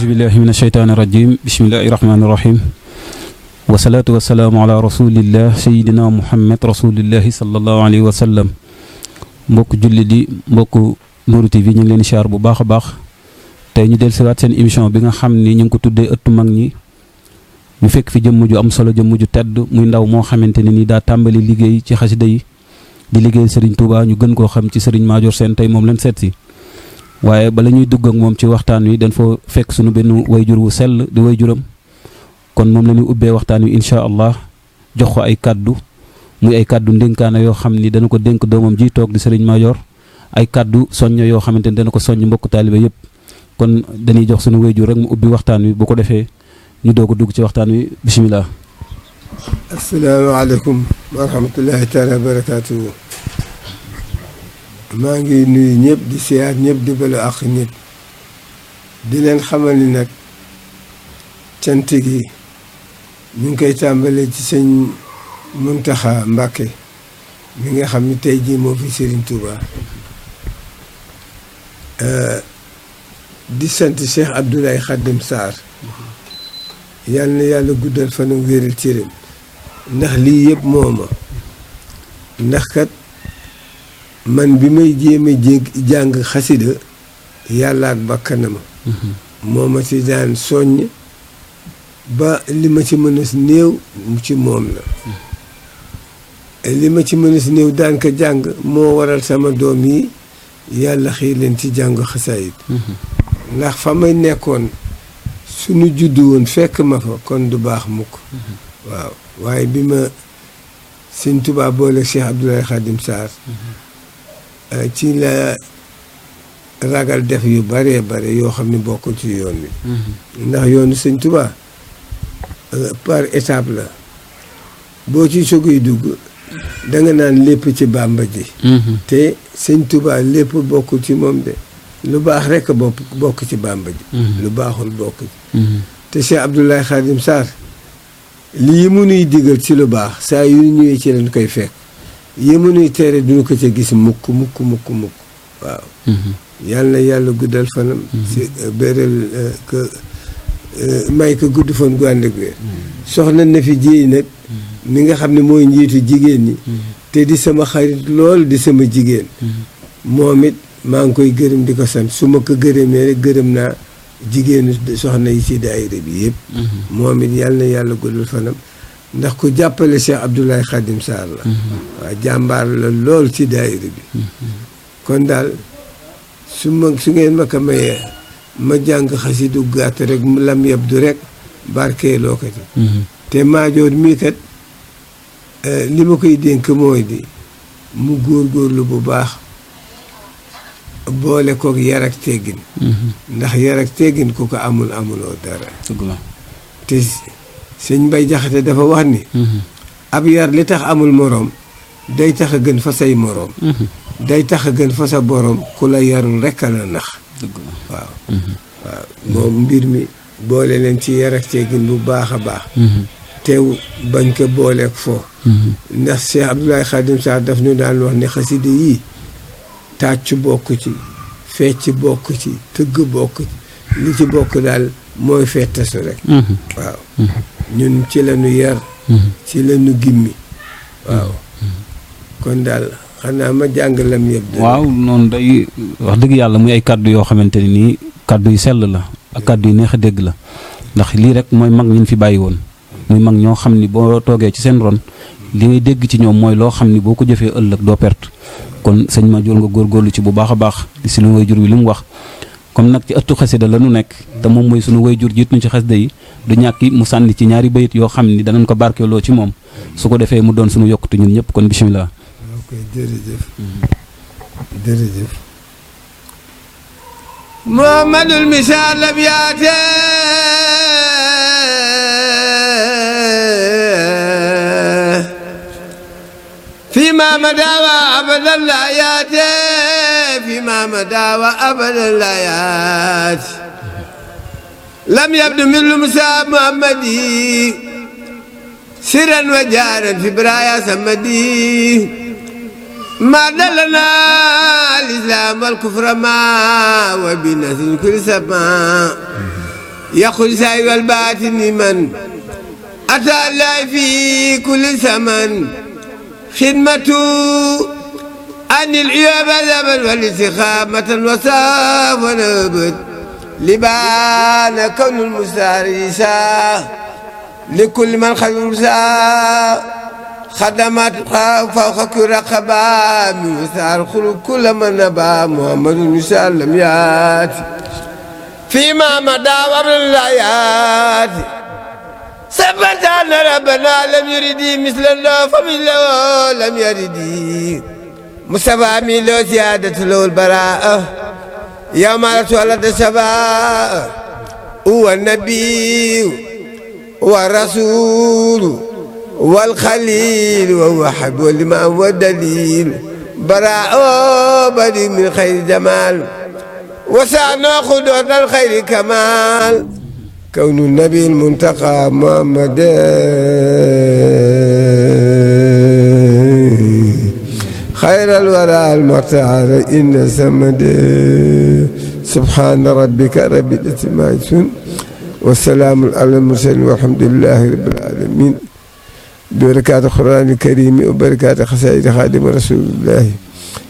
أعوذ بالله من الشيطان الرجيم بسم الله الرحمن الرحيم والصلاة والسلام على رسول الله سيدنا محمد رسول الله صلى الله عليه وسلم mbokk julli di mbokk Nourou TV ñu ngi leen siyaar bu baax a baax tey ñu dellusiwaat seen émission bi nga xam ni ñu ngi ko tuddee ëttu mag ñi ñu fekk fi jëmm ju am solo jëmm ju tedd muy ndaw moo xamante ne ni daa tàmbali liggéey ci xasida yi di liggéey Serigne Touba ñu gën koo xam ci Serigne Madior Sène tey moom leen seet si waaye bala ñuy dugg ak moom ci waxtaan wi dañ fa fekk suñu benn wayjur wu sell di wayjuram kon moom la ñuy ubbee waxtaan wi incha allah jox ko ay kaddu muy ay kaddu ndénkaana yoo xam ni dana ko dénk doomam ji toog di Serigne Madior ay kaddu soñño yoo xamante ni dana ko soññ mbokk taalibe yëpp kon dañuy jox suñu wayjur rek mu ubbi waxtaan wi bu ko defee ñu doog a dugg ci waxtaan wi bisimilah. asalaamaaleykum wa rahmatullahi taala wa barakaatuhu. maa ngi nuyu ñëpp di siyaar ñëpp di balu àq ñëpp di leen xamal ni nag cant gi ñu ngi koy tàmbalee ci sëñ Muntaxa Mbàkke mi nga xam ni tey jii moo fi Serigne Touba di sant Cheikh Abdoulaye Khadim Sarr yal na yàlla guddal fanam wéeral cëram ndax lii yëpp mooma ndax kat man bi may jéem a jàng xasida yàlla ak bakkanama moo ma ci daan soññ ba li ma ci mën a néew ci moom la li ma ci mën a néew daan ko jàng moo waral sama doom yi yàlla xëy leen ci jàng xasaayid ndax fa may nekkoon suñu juddu woon fekk ma fa kon du baax mukk waaw waaye bi ma Sëñ Tuubaa boole Cheikh Abdoulaye Khadim Sarr ci la ragal def yu bare bare yoo xam ne bokkul ci yoon wi ndax yoonu Sëñ Tuubaa par étape la boo ci sogoy dugg da nga naan lépp ci Bàmba ji te Sëñ Tuubaa lépp bokkul ci moom de lu baax rekk bokk ci Bàmba ji lu baaxul bokk ci te Cheikh Abdoulaye Khadim Sarr lii mu nuy digal ci lu baax saa yu ñëwee ci lañ koy fekk yi mu nuy tere duñu ko ca gis mukk waaw yàlla na yàlla guddal fanam si béral que may ko gudd fan gu ànd ak wér soxna na fi jéey nag mi nga xam ne mooy njiitu jigéen ñi te di sama xarit lool di sama jigéen moom it maa ngi koy gërëm di ko sant su ma ko gërëmee rek gërëm naa jigéenu soxna yi ci daayira bi yëpp moom it yàlla na yàlla guddal fanam ndax ku jàppale Cheikh Abdoulaye Khadim Sarr la waaw jàmbaar la lool ci daayira bi kon daal su ngeen ma ko mayee ma jàng xasidu gàtt rek lam yab du rek barkeeloo ko ci te Madior mii kat li ma koy dénk mooy di mu góorgóorlu bu baax boole kook yar ak teggin ndax yar ak teggin ku ko amuloo dara te sëñ Mbay Jaxate dafa wax ni ab yar li tax amul moroom day tax a gën fa say moroom day tax a gën fa sa boroom ku la yarul rekk la nax waaw moom mbir mi boole leen ci yar ak teggin bu baax a baax teew bañ ko booleek foo ndax Cheikh Abdoulaye Khadim Sarr daf ñu daan wax ne xasida yii tàcc bokk ci fecc bokk ci tëgg bokk ci li ci bokk daal mooy fettasu rek waaw ñun ci la ñu yar ci la ñu gimmi waaw kon daal xanaa ma jàng lam yëpp waaw noonu day wax dëgg yàlla muy ay kaddu yoo xamante ne nii kaddu yu sell la ak kaddu yu neex a dégg la ndax lii rek mooy mag ñun fi bàyyi woon muy mag ñoo xam ni boo toogee ci seen ron li ngay dégg ci ñoom mooy loo xam ni boo ko jëfee ëllëg doo perte kon sëñ Madior nga góorgóorlu ci bu baax a baax di si lu wayjur wi li mu wax comme nag ci ëttu xasida la nu nekk te moom mooy sunu wayjur jiit ñu ci xasida yi du ñàkki mu sànni ci ñaari bayit yoo xam ni danañ ko barkeeloo ci moom su ko defee mu doon sunu yokkute ñun ñëpp kon bisimilah. ok jërëjëf Muhammadul misaal lam yaate فيما مدى وأبدا لا ياتي فيما مدى وأبدا لا ياتي لم يبدو من لمسى محمدي سرا وجارا في برايا سمدي ما دلنا الإسلام والكفر ما وبنسل كل سما يقول ساي والباطن من أتى الله في كل زمن خدمته أن العياب زمن والاستقامة وصاف ونبت لبان كون المستعريسة لكل من خدم المساء خدمات فوق كل رقبة من وسار خلق كل من نبى محمد المساء لم ياتي فيما مدى وابن الآيات ثبت أن ربنا لم يرد مثل الله فمثله لم يرد مصطفى من له زيادة له البراءة يوم تولد السباء هو النبي والرسول والخليل وهو حب والإمام والدليل براء بدي من خير جمال وسعنا خدوة الخير كمال كون النبي المنتقى محمد خير الورى المختار إن سمد سبحان ربك رب العزة عما يصفون والسلام على المرسلين والحمد لله رب العالمين بركات القرآن الكريم وبركات خسائر خادم رسول الله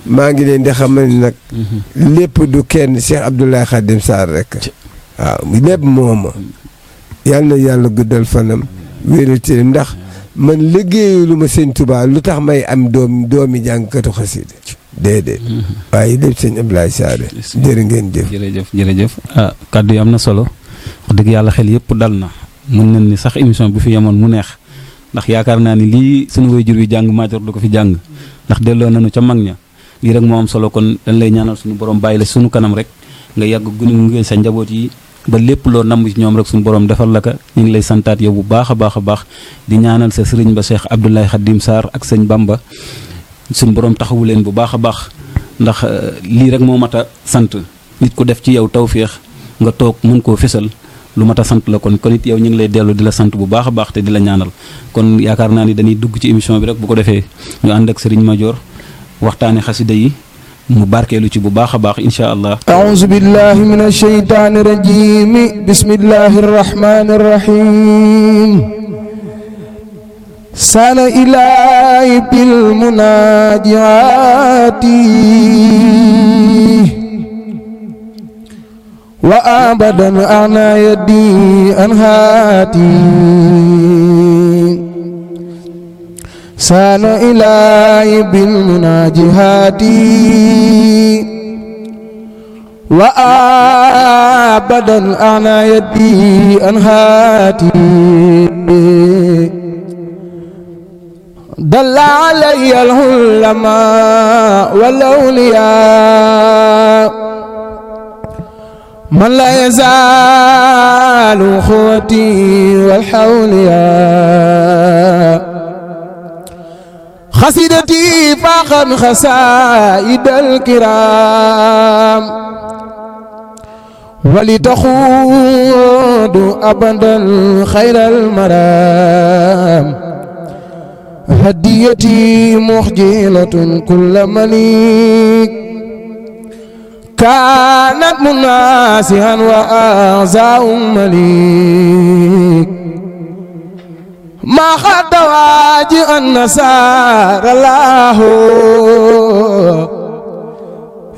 maa ngi leen di xamal ni nag lépp du kenn Cheikh Abdoulaye Khadim Sarr rek waaw lépp mooma yal na yàlla guddal fanam wéeral ci ndax man liggéeyu lu ma sëñ Tuubaa lu tax may am doomi jàngkatu xasida déedéet waaye lépp sëñ Abdoulaye Sarr jërë ngeen jëf jërëjëf kàddu yi am na solo wax dëgg yàlla xel yëpp dal na mën nañ ni sax émission bi fi yemoon mu neex ndax yaakaar naa ni lii suñu waajur wi jàng maajoor du ko fi jàng ndax delloo nañu ca mag ña lii rek moo am solo kon dañ lay ñaanal suñu borom bàyyi la suñu kanam rek nga yàgg gunge sa njaboot yi ba lépp loo namm ci ñoom rek suñu borom defal la ka ñu ngi lay santaat yow bu baax a baax di ñaanal sa sëriñ ba Cheikh Abdoulaye Khadim Sarr ak sëñ Bamba suñu borom taxawu leen bu baax a baax ndax lii rek moo mat a sant nit ku def ci yow tawféex nga toog mën koo fésal lu mat a sant la kon it yow ñu ngi lay dellu di la sant bu baax a baax te di la ñaanal kon yaakaar naa ni dañuy dugg ci émission bi rek bu ko defee ñu ànd ak sëriñ Madior waxtaane xasida yi mu barkeelu ci bu baax a baax insha allah. a'uuzu billahi minash shaytaani rajiim bismillahir rahmaanir rahiim sana ilaahi bil munaajaati wa abadan ana yadi anhaati sana ilaahi bil munaajaati wa abadan ana yadi anhaati dalla alayya al-ulamaa wal awliyaa man laa yazaalu xuwwati wal hawliyaa xasidati faqad xasaa'idal kiraam wali taxuudu abadan xayral maraam هديتي محجلة كل مليك كانت مناسها وأعزاء مليك ما خد واجئ النصار الله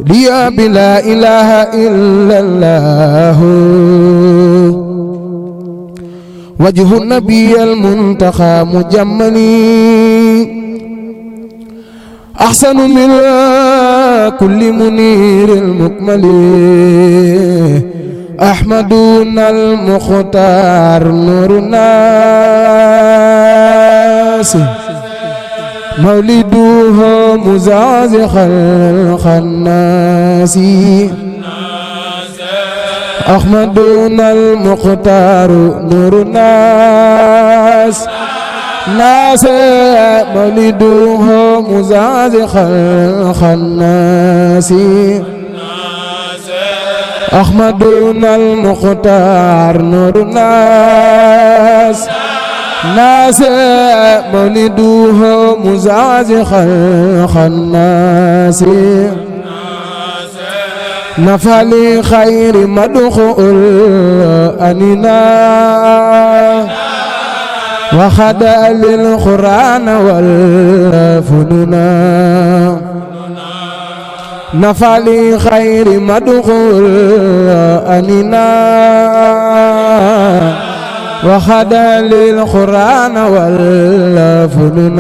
لي بلا إله إلا الله وجه النبي المنتقى مجملي أحسن من كل منير المكمل أحمدنا المختار نور الناس مولده مزازخ الخناس أحمدنا المختار نور الناس ناس مولده مزازخ الخناس أحمدنا المختار نور الناس ناس مولده مزازخ الخناس نفالي خير مدخول أننا وخدا للقرآن والفنون نفالي خير مدخول أننا وخدا للقرآن والفنون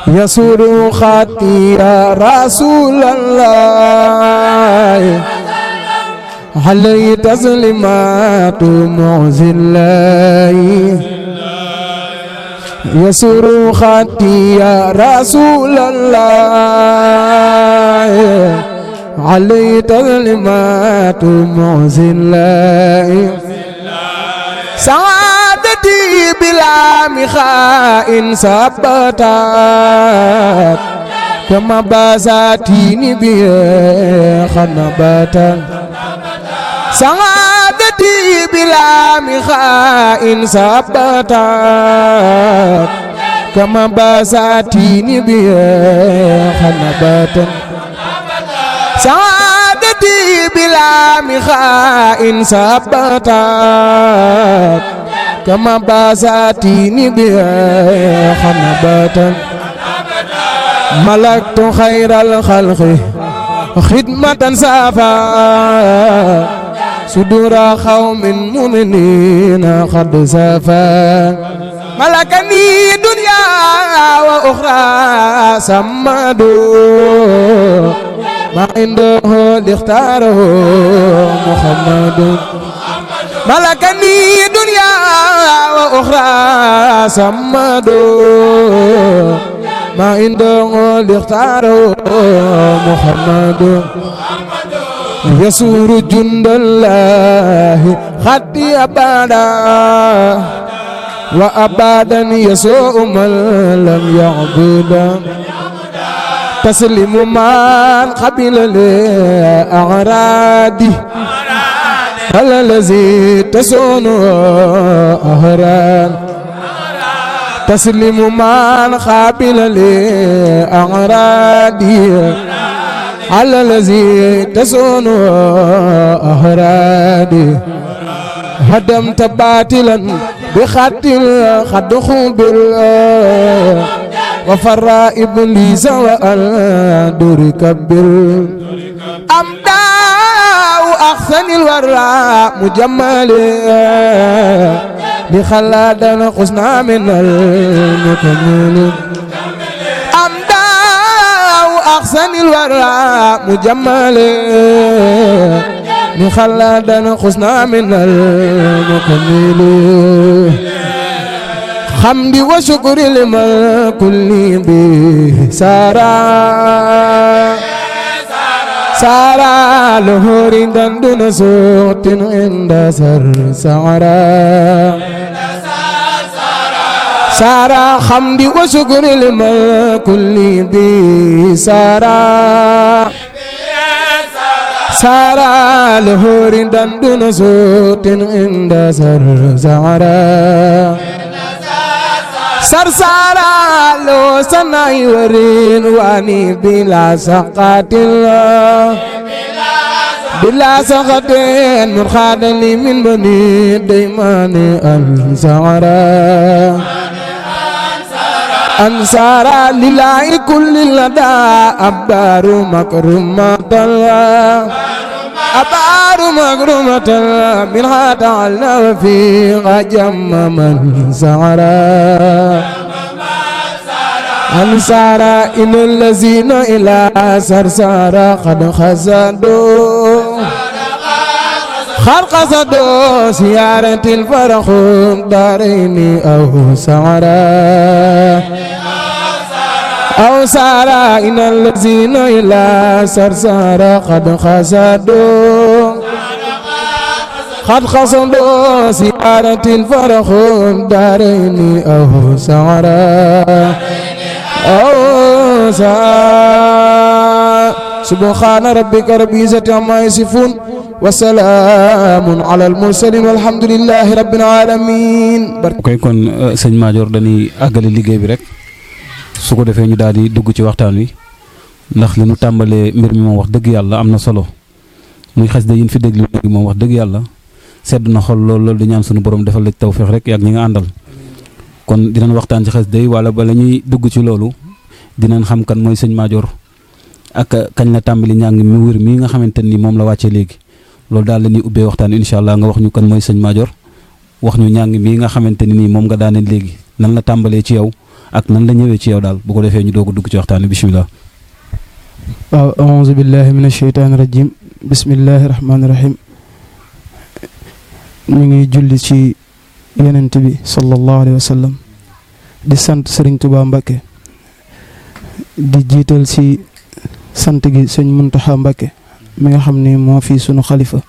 يسور خطي يا رسول الله علي تسليمات معزي الله يسور خطي يا رسول الله علي تسليمات معزي الله سعادتي بلا مخاء ثبتت كما بساتيني بها خنبتا سعادتي بلا مخاء ثبتت كما بساتيني بها خنبتا سعادتي بلا مخاء ثبتت كما بساتيني بها خنبتا ملكت خير الخلق خدمة سافا صدور قوم مؤمنين قد سافا ملكني دنيا وأخرى سمدوا ما عنده لاختاره محمد ملكني دنيا وأخرى سمدوا ما عنده لاختاره محمد يسور جند الله خطي أبدا وأبدا يسوء من لم يعبد تسلم من قبل لأعرادي على الذي تسون أهران تسلم من قبل لأعرادي على الذي تسون أهرادي هدمت باطلا بخط خد خبر وفر إبليس وأندر كبر أمداء أحسن الوراء مجمل بخلادنا قسنا من المكمل أمداء أحسن الوراء مجمل بخلادنا قسنا من المكمل حمدي وشكر لمن كل به سارا لهور دون صوت عند سارا حمدي وشكر لمن كل به سارا لهور دون صوت عند سرسارا لو سناي ورين واني بلا سقات بلا سقات من خادني من بني ديمان أنصارا لله كل لدى أبار مكرمة أبار مكرمة منها تعالنا وفيها جم من أنصارا إن الذين إلى سرسارا قد خصدوا سيارة الفرح دارين أو سارا إن الذين إلى سرسارا قد خصدوا سيارة الفرح دارين أو سبحان ربك رب العزة عما يصفون وسلام على المرسلين والحمد لله رب العالمين. koy kon sëñ Madior dañuy àggale liggéey bi rek su ko defee ñu daal di dugg ci waxtaan wi ndax li nu tàmbalee mbir mi moom wax dëgg yàlla am na solo muy xasida yi ñu fi déglu léegi moom wax dëgg yàlla sedd na xol lool di ñaan sunu borom defal la ci tawfeex rek yaag ñi nga àndal kon dinañ waxtaan ci xasida yi wala bala ñuy dugg ci loolu dinañ xam kan mooy sëñ Madior ak kañ la tàmbali njàng mi wér mii nga xamante ni moom la wàccee léegi loolu daal la ñuy ubbee waxtaan incha allah nga wax ñu kan mooy sëñ Madior wax ñu njàng mii nga xamante ni nii moom nga daane léegi nan la tàmbalee ci yow ak nan la ñëwee ci yow daal bu ko defee ñu doog a dugg ci waxtaan bi bisimilah. waaw aouzu billahi min asheytaani rajim bismillahi rahmaani rahim ñu ngi julli ci yonent bi sallallahu alayhi wa sallam di sant Serigne Touba Mbacké di jiital ci sant gi sëñ Muntaxa Mbacké mi nga xam ni moo fi sunu xalifa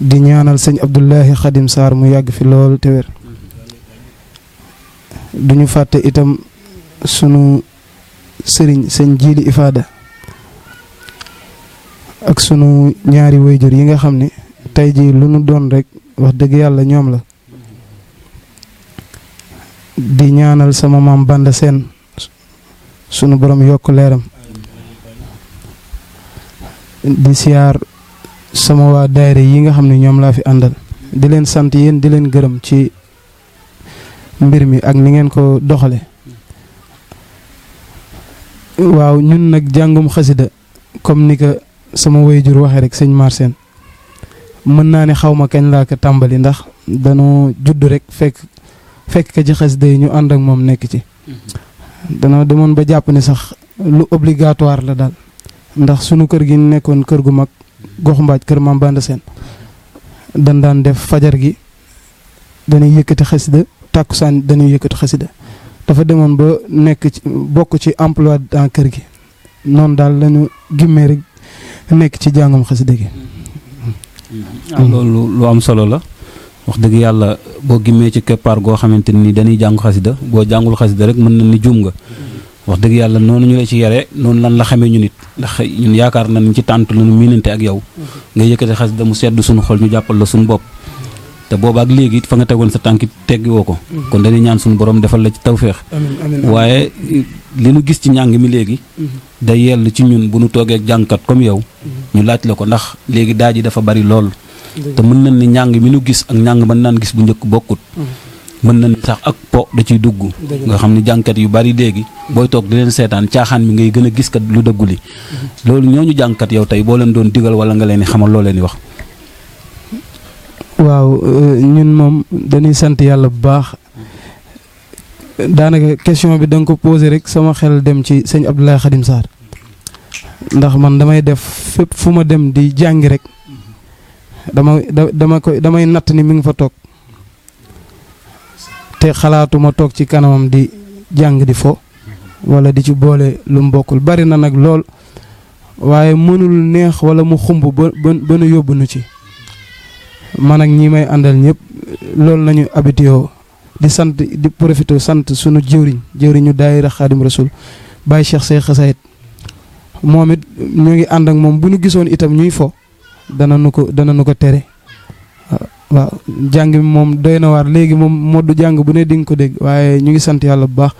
di ñaanal sëñ Abdullahi Xadim Sarr mu yàgg fi lool te wér duñu fàtte itam sunu sëriñ sëñ Jiili Ifaada ak sunu ñaari wayjur yi nga xam ni tey jii lu nu doon rek wax dëgg yàlla ñoom la di ñaanal sama maam Banda Seen sunu borom yokk leeram di siyaar sama waa daayira yi nga xam ne ñoom laa fi àndal di leen sant yéen di leen gërëm ci mbir mi ak ni ngeen ko doxale waaw ñun nag jàngum xasida comme ni ko sama waajur waxee rek sëñ Mar Sène mën naa ne xaw ma kañ laa ko tàmbali ndax danoo judd rek fekk ka ci xasida yi ñu ànd ak moom nekk ci danoo demoon ba jàpp ne sax lu obligatoire la daal ndax sunu kër gi nekkoon kër gu mag gox mbaaj kër Maam Banda Sène dan daan def fajar gi dañuy yëkkati xasida tàkkusaan dañuy yëkkati xasida dafa demoon ba nekk ci bokk ci emploi dans kër gi noonu daal lañu gimmee rek nekk ci jàngum xasida gi loolu lu am solo la wax dëgg yàlla boo gimmee ci keppaar goo xamante ni dañuy jàng xasida boo jàngul xasida rek mën na ni juum nga wax dëgg yàlla noonu ñu la ci yare noonu lan la xamee ñu nit ndax ñun yaakaar nañ ci tànt lañu miinante ak yow nga yëkkati xasida mu sedd suñu xol ñu jàppal la suñu bopp te boobaak léegi fa nga tegoon sa tànki teggi woo ko kon dañuy ñaan suñu borom defal la ci tawféex waaye li nu gis ci njàng mi léegi day yell ci ñun bu nu toogee jàngkat comme yow ñu laaj la ko ndax léegi daaj yi dafa bari lool te mën nañ ni njàng mi nu gis ak njàng mën naan gis bu njëkk bokkut mën na ni sax ak po da ciy dugg nga xam ni jàngkat yu bari léegi booy toog di leen seetaan caaxaan mi ngay gën a gis kat lu dëggu li loolu ñooñu jàngkat yow tey boo leen doon digal wala nga leen di xamal loo leen di wax. waaw ñun moom dañuy sant yàlla bu baax daanaka question bi da nga ko posé rek sama xel dem ci sëñ Abdoulaye Khadim Sarr ndax man damay def fépp fu ma dem di jàngi rek damay natt ni mi ngi fa toog te xalaatuma toog ci kanamam di jàng di fo wala di ci boole lu mu bokkul bari na nag lool waaye mënul neex wala mu xumb ba nu yóbbu nu ci man ak ñi may àndal ñëpp loolu lañu habitué di sant di profité sant sunu jëwriñu daayira Xaadim Rasul Baye Cheikh Sey Xasayit moom it ñu ngi ànd ak moom bu ñu gisoon itam ñuy fo dana nu ko tere waaw jàng mi moom doy na waar léegi moom moddu jàng bu ne di nga ko dégg waaye ñu ngi sant yàlla bu baax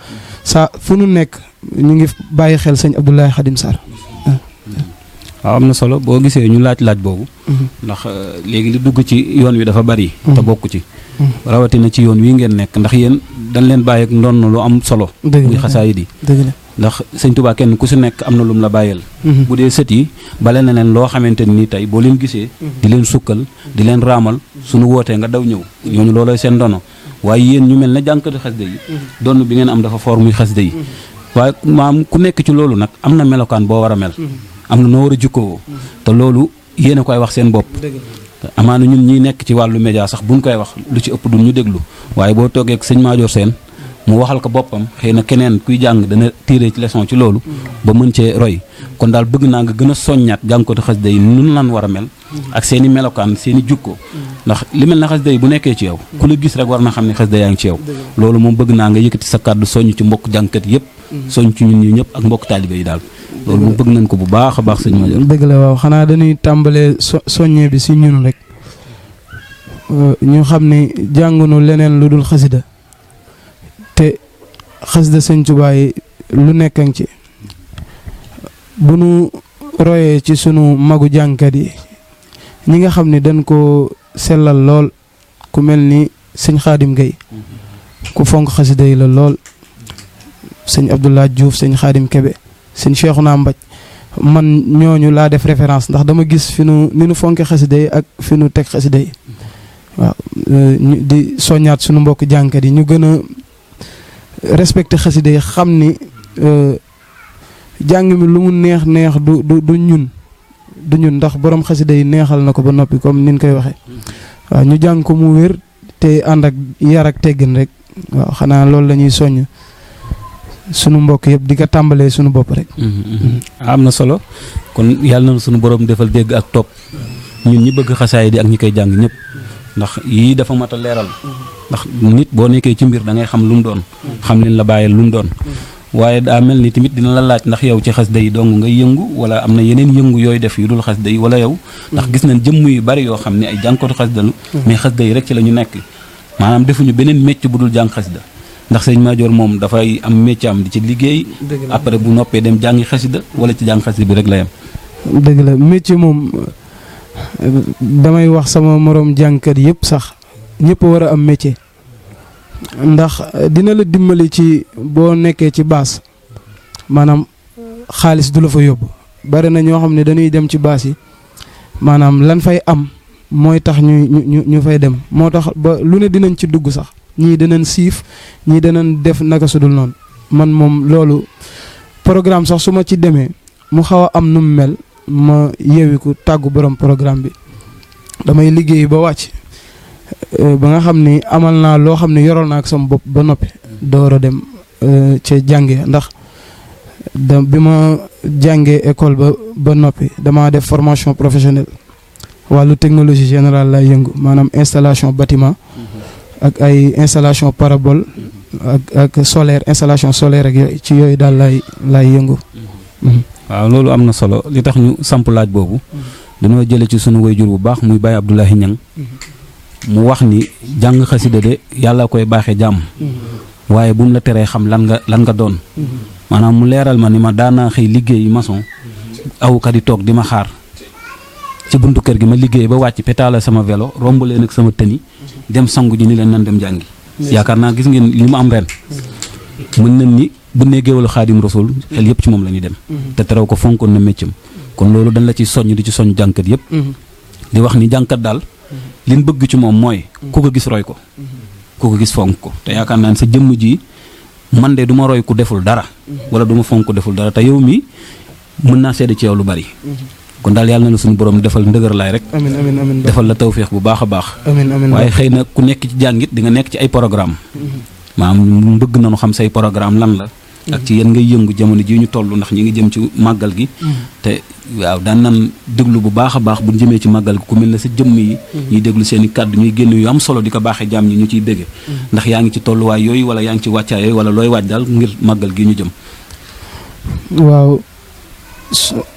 saa fu nu nekk ñu ngi bàyyi xel sëñ Abdoulaye Khadim Sarr waaw am na solo boo gisee ñu laaj boobu ndax léegi li dugg ci yoon wi dafa bari te bokk ci rawatina ci yoon wi ngeen nekk ndax yéen dañ leen bàyyi ak ndonn lu am solo muy xasaayid yi ndax sëñ Tuubaa kenn ku si nekk am na lum la bàyyeel bu dee sët yi bale na leen loo xamante ni tey boo leen gisee di leen sukkal di leen raamal suñu wootee nga daw ñëw ñooñu loolooy seen ndono waaye yéen ñu mel ne jànkati xasida yi donn bi ngeen am dafa foor muy xasida yi waaye maam ku nekk ci loolu nag am na melokaan boo war a mel am na noo war a jukkoo te loolu yéen a koy wax seen bopp amaana ñun ñiy nekk ci wàllu média sax buñ koy wax lu ci ëpp duñ ñu déglu waaye boo toogee ak sëñ Madior Sène mu waxal ko boppam xëy na keneen kuy jàng dana tirer ci leçon ci loolu ba mën cee roy kon daal bëgg naa nga gën a soññaat jàngkatu xasida yi nun lan war a mel ak seen i melokaan seen i jukkoo ndax li mel na xasida yi bu nekkee ci yow ku la gis rek war na xam ne xasida yaa ngi ci yow loolu moom bëgg naa nga yëkkati sa kàddu soññ ci mbokk jàngkat yëpp soññ ci ñun ñi ñëpp ak mbokk taalibe yi daal loolu moom bëgg nañ ko bu baax a baax sëñ Madior. dëgg la waaw xanaa dañuy tàmbalee soññee bi si ñun rek ñu xam ne jàngunu leneen lu dul xasida te xasida sëñ Tuubaa yi lu nekkan ci bu nu royee ci sunu magu jàngkat yi ñi nga xam ne dañ ko sellal lool ku mel ni sëñ Xaadim Gueye ku fonk xasida yi la lool sëñ Abdoulaye Diouf sëñ Xaadim Kebe sëñ Cheikhouna Mbaj man ñooñu laa def référence ndax dama gis fi nu ni nu fonke xasida yi ak fi nu teg xasida yi waaw di soññaat sunu mbokk jàngkat yi ñu gën a respecté xasida yi xam ni jàng mi lu mu neex neex du ñun ndax borom xasida yi neexal na ko ba noppi comme nin koy waxee waaw ñu jàng ko mu wér te ànd ak yar ak teggin rek waaw xanaa loolu la ñuy soññ sunu mbokk yëpp di ko tàmbalee sunu bopp rek. am na solo kon yàlla na sunu borom defal dégg ak topp ñun ñi bëgg xasaay di ak ñi koy jàng ñëpp ndax yii dafa mat a leeral ndax nit boo nekkee ci mbir da ngay xam lu mu doon xam leen la bàyyil lu mu doon waaye daa mel ni tamit dina la laaj ndax yow ci xasida yi dong ngay yëngu wala am na yeneen yëngu yooyu def yu dul xasida yi wala yow ndax gis nañ jëmm yu bari yoo xam ne ay jàngkatu xasida lu mais xasida yi rek ci la ñu nekk maanaam defuñu beneen métier bu dul jàng xasida ndax sëñ Madior moom dafay am métier am di ci liggéey après bu noppee dem jàngi xasida wala ci jàng xasida bi rek la yem. dëgg la métier moom damay wax sama moroom jàngkat yëpp sax ñëpp war a am métier ndax dina la dimbali ci boo nekkee ci baas maanaam xaalis du la fa yóbbu bari na ñoo xam ne dañuy dem ci baas yi maanaam lan fay am mooy tax ñu fay dem moo tax ba lu ne dinañ ci dugg sax ñii danañ siif ñii danañ def naka sudul noonu man moom loolu programme sax su ma ci demee mu xaw a am nu mu mel ma yeewiku tàggu borom programme bi damay liggéey ba wàcc ba nga xam ni amal naa loo xam ne yoroon naa ak sama bopp ba noppi door a dem ca jànge ndax bi ma jàngee école ba noppi damaa def formation professionnelle wàllu technologie générale lay yëngu maanaam installation bâtiment ak ay installation parabole ak solaire installation solaire ak yooyu ci yooyu daal lay yëngu. waaw loolu am na solo li tax ñu samp laaj boobu dañoo jële ci sunu wayjur bu baax muy Baye Abdoulahi Niang mu wax ni jàng xasida de yàlla koy baaxee jàmm waaye bu mu la teree xam lan nga doon maanaam mu leeral ma ni ma daanaa xëy liggéey maçon awkat yi toog di ma xaar ci buntu kër gi ma liggéey ba wàcc pétale sama vélo romb leen ak sama tëni dem sangu ji ni leen nan dem jàngi yaakaar naa gis ngeen li mu am ren mën nañ ni bu nee géwalu Xaadim Rasul xel yëpp ci moom la ñuy dem te terew ko fonkoon na méccam kon loolu dañ la ci soññ di ci soññ jànkat yëpp di wax ni jànkat daal liñ bëgg ci moom mooy ku ko gis roy ko ku ko gis fonk ko te yaakaar naa ne sa jëmm ji man de du ma roy ku deful dara wala du ma fonk ku deful dara te yow mi mën naa seede ci yow lu bari kon daal yàlla na la suñu borom defal ndëgër laay rek amiin defal la tawféex bu baax a baax waaye xëy na ku nekk ci jàngit di nga nekk ci ay programme maanaam bëgg nañu xam say programme lan la ak ci yéen ngay yëngu jamono ji ñu toll ndax ñi ngi jëm ci màggal gi te waaw daan nan déglu bu baax a baax bu ñu jëmee ci màggal gi ku mel ne sa jëmm yi ñuy déglu seen i kàddu ñuy génn yu am solo di ko baaxee jaam ñi ñu ciy bégge ndax yaa ngi ci tolluwaay yooyu wala yaa ngi ci wàccaay yooyu wala looy waaj daal ngir màggal gi ñu jëm. waaw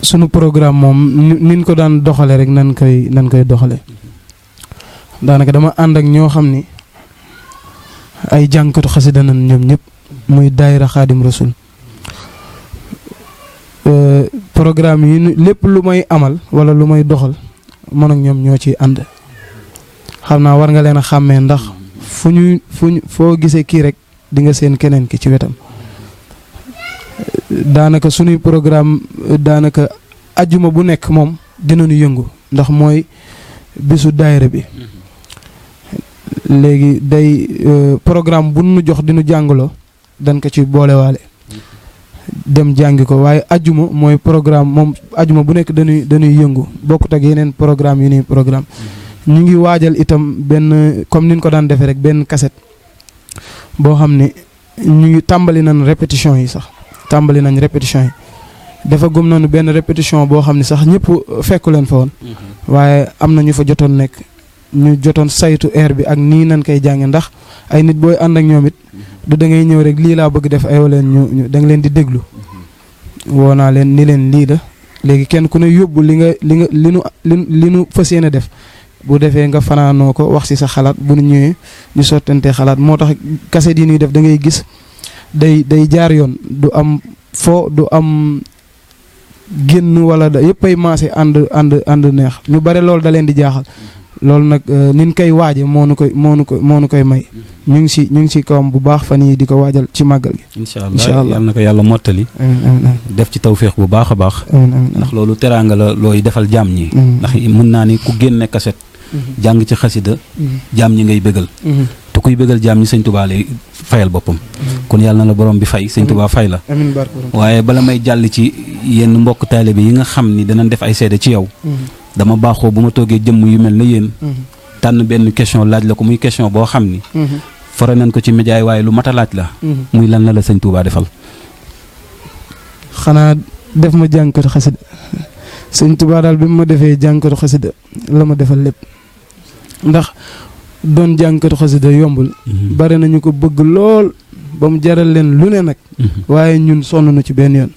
sunu programme moom niñ ko daan doxale rek nan koy doxale daanaka dama ànd ak ñoo xam ni ay jàngkatu xasida nan ñoom ñëpp muy daayira Xaadim Rasul programme yi lépp lu may amal wala lu may doxal man ak ñoom ñoo ciy ànd xam naa war nga leen a xàmmee ndax foo gisee kii rek di nga seen keneen ki ci wetam daanaka sunuy programme daanaka ajjuma bu nekk moom dinañu yëngu ndax mooy bisu daayira bi léegi day programme bu nu jox dinu jàngaloo dañ ko ci boolewaale dem jàngi ko waaye ajjuma mooy programme moom ajjuma bu nekk dañuy yëngu bokkut ak yeneen programme yu nuy programme ñu ngi waajal itam benn comme niñ ko daan defee rek benn cassette boo xam ne ñu ngi tàmbali nañ répétition yi dafa gëm nañu benn répétition boo xam ne sax ñëpp fekku leen fa woon waaye am na ñu fa jotoon nekk ñu jotoon saytu air bi ak nii nañ koy jànge ndax ay nit booy ànd ak ñoom it du da ngay ñëw rek lii laa bëgg def ayoo leen ñu da nga leen di déglu woo naa leen ni leen lii la léegi kenn ku ne yóbbu li nu fas yéene def bu defee nga fanaanoo ko wax ci sa xalaat bu nu ñëwee ñu sottantee xalaat moo tax kaset yi ñuy def da ngay gis day jaar yoon du am foo du am génn wala da yëpp ay maase ànd neex ñu bare loolu da leen di jaaxal loolu nag nin koy waaje moo nu koy may ñu ngi si kawam bu baax fan yi di ko waajal ci màggal gi incha allah yal na ko yàlla mottali def ci tawféex bu baax a baax ndax loolu teraanga la looy defal jaam ñi ndax mën naa ni ku génne kaset jàng ci xasida jaam ñi ngay bégal te kuy bégal jaam ñi sëñ Tuubaa lay fayal boppam kon yàlla na la borom bi fay sëñ Tuubaa fay la waaye bala may jàll ci yenn mbokk taalibe yi nga xam ni danañ def ay seede ci yow dama baaxoo bu ma toogee jëmm yu mel na yéen tànn benn question laaj la ko muy question boo xam ni fore nañ ko ci média yi waaye lu mat a laaj la muy lan la sëñ Tuubaa defal xanaa def ma jàngkatu xasida sëñ Tuubaa daal bi mu ma defee jàngkatu xasida la ma defal lépp ndax doon jàngkatu xasida yombul bari nañu ko bëgg lool ba mu jaral leen lu ne nag waaye ñun sonn na ci benn yoon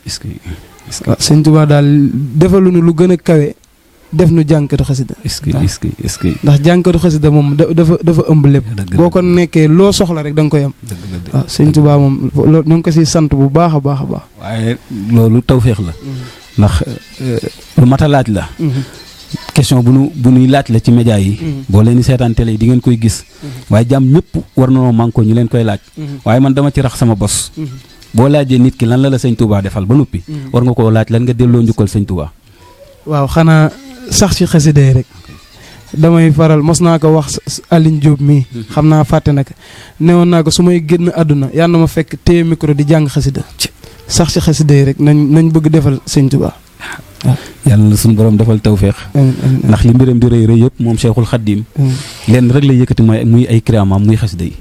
waaw sëñ Tuubaa daal defaluñu lu gën a kawe def nu jàngkatu xasida est-ce que ndax jàngkatu xasida moom dafa ëmb lépp boo ko nekkee loo soxla rek da nga koy am waaw sëñ Tuubaa moom loolu ñu ngi ko siy sant bu baax a baax a baax waaye loolu tawféex la ndax lu mat a laaj la question bu nuy laaj la ci média yi boo leen di seetaan télé yi di ngeen koy gis waaye jàmm ñëpp war na noo mànkoo ñu leen koy laaj waaye man dama ci rax sama bos boo laajee nit ki lan la sëñ Tuubaa defal ba noppi war nga koo laaj lan nga delloo njukkal sëñ Tuubaa waaw xanaa sax ci xasida yi rek damay faral mos naa ko wax Aline Diop mii xam naa fàtte nag newoon naa ko su may génn àdduna yàlla na ma fekk téye micro di jàng xasida sax ci xasida yi rek nañ bëgg defal sëñ Tuubaa waaw yàlla na suñu borom defal tawféex ndax li mbiram di rëy rëy yëpp moom Cheikhul Khadim lenn rek la yëkkati mooy muy ay kiraamam muy xasida yi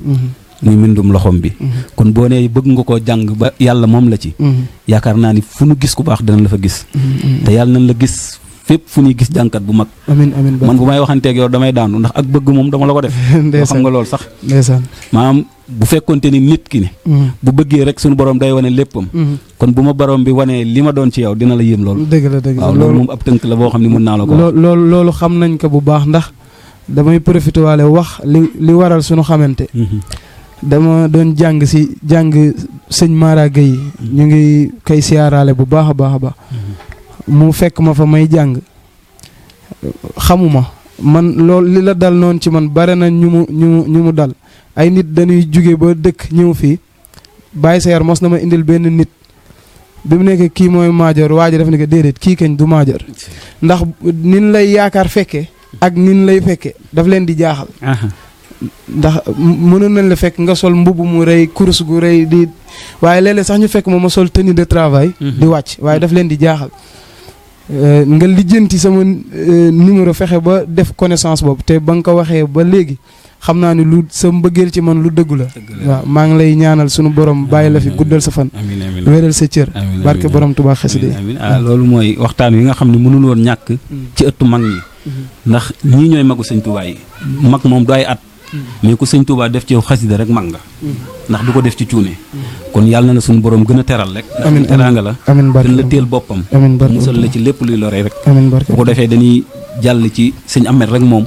muy mbindum loxom bi kon boo nee bëgg nga koo jàng ba yàlla moom la ci yaakaar naa ni fu nu gis ku baax danañ la fa gis te yàlla nañ la gis fépp fu ñuy gis jàngkat bu mag amiin man bu may waxanteeg yow damay daanu ndax ak bëgg moom dama la ko def xam nga loolu sax ndeysaan maanaam bu fekkonte ni nit ki ne bu bëggee rek suñu borom day wane léppam kon bu ma borom bi wanee li ma doon ci yow dina la yéem loolu dëgg la waaw loolu moom ab tënk la boo xam ne mën naa la ko loolu xam nañ ko bu baax ndax damay profité waale wax li waral suñu xamante dama doon jàng sëñ Mara Gueye ñu ngi koy siyaaraale bu baax a baax a baax mu fekk ma fa may jàng xamuma man loolu li la dal noonu ci man bare na ñu mu dal ay nit dañuy jóge ba dëkk ñëw fii bàyyi sa yar mos na ma indil benn nit bi mu nekk kii mooy maajoor waa ji def ne ko déedéet kii kañ du maajoor ndax nin lay yaakaar fekke ak nin lay fekke daf leen di jaaxal ndax mënoon nañ la fekk nga sol mbubb mu rëy kurus gu rëy di waaye léeg-léeg sax ñu fekk ma sol tenue de travail di wàcc waaye daf leen di jaaxal nga lijjanti sama numéro fexe ba def connaissance boobu te ba nga ko waxee ba léegi xam naa ni lu sa mbëggeel ci man lu dëggu la waaw maa ngi lay ñaanal sunu borom bàyyi la fi guddal sa fan wéral sa cër barke borom Tuubaa xasida yi loolu mooy waxtaan wi nga xam ne mënul woon ñàkk ci ëttu mag ñi ndax ñii ñooy magu sëñ Tuubaa yi mag moom du ay at mais ku sëñ Tuubaa def ci yow xasida rek mag nga ndax du ko def ci cuune kon yàlla na suñu borom gën a teral rek amiin teraanga la amiin barke gën la teel boppam amiin barke musal la ci lépp luy lore rek amiin barke bu ko defee dañuy jàll ci sëñ Ahmed rek moom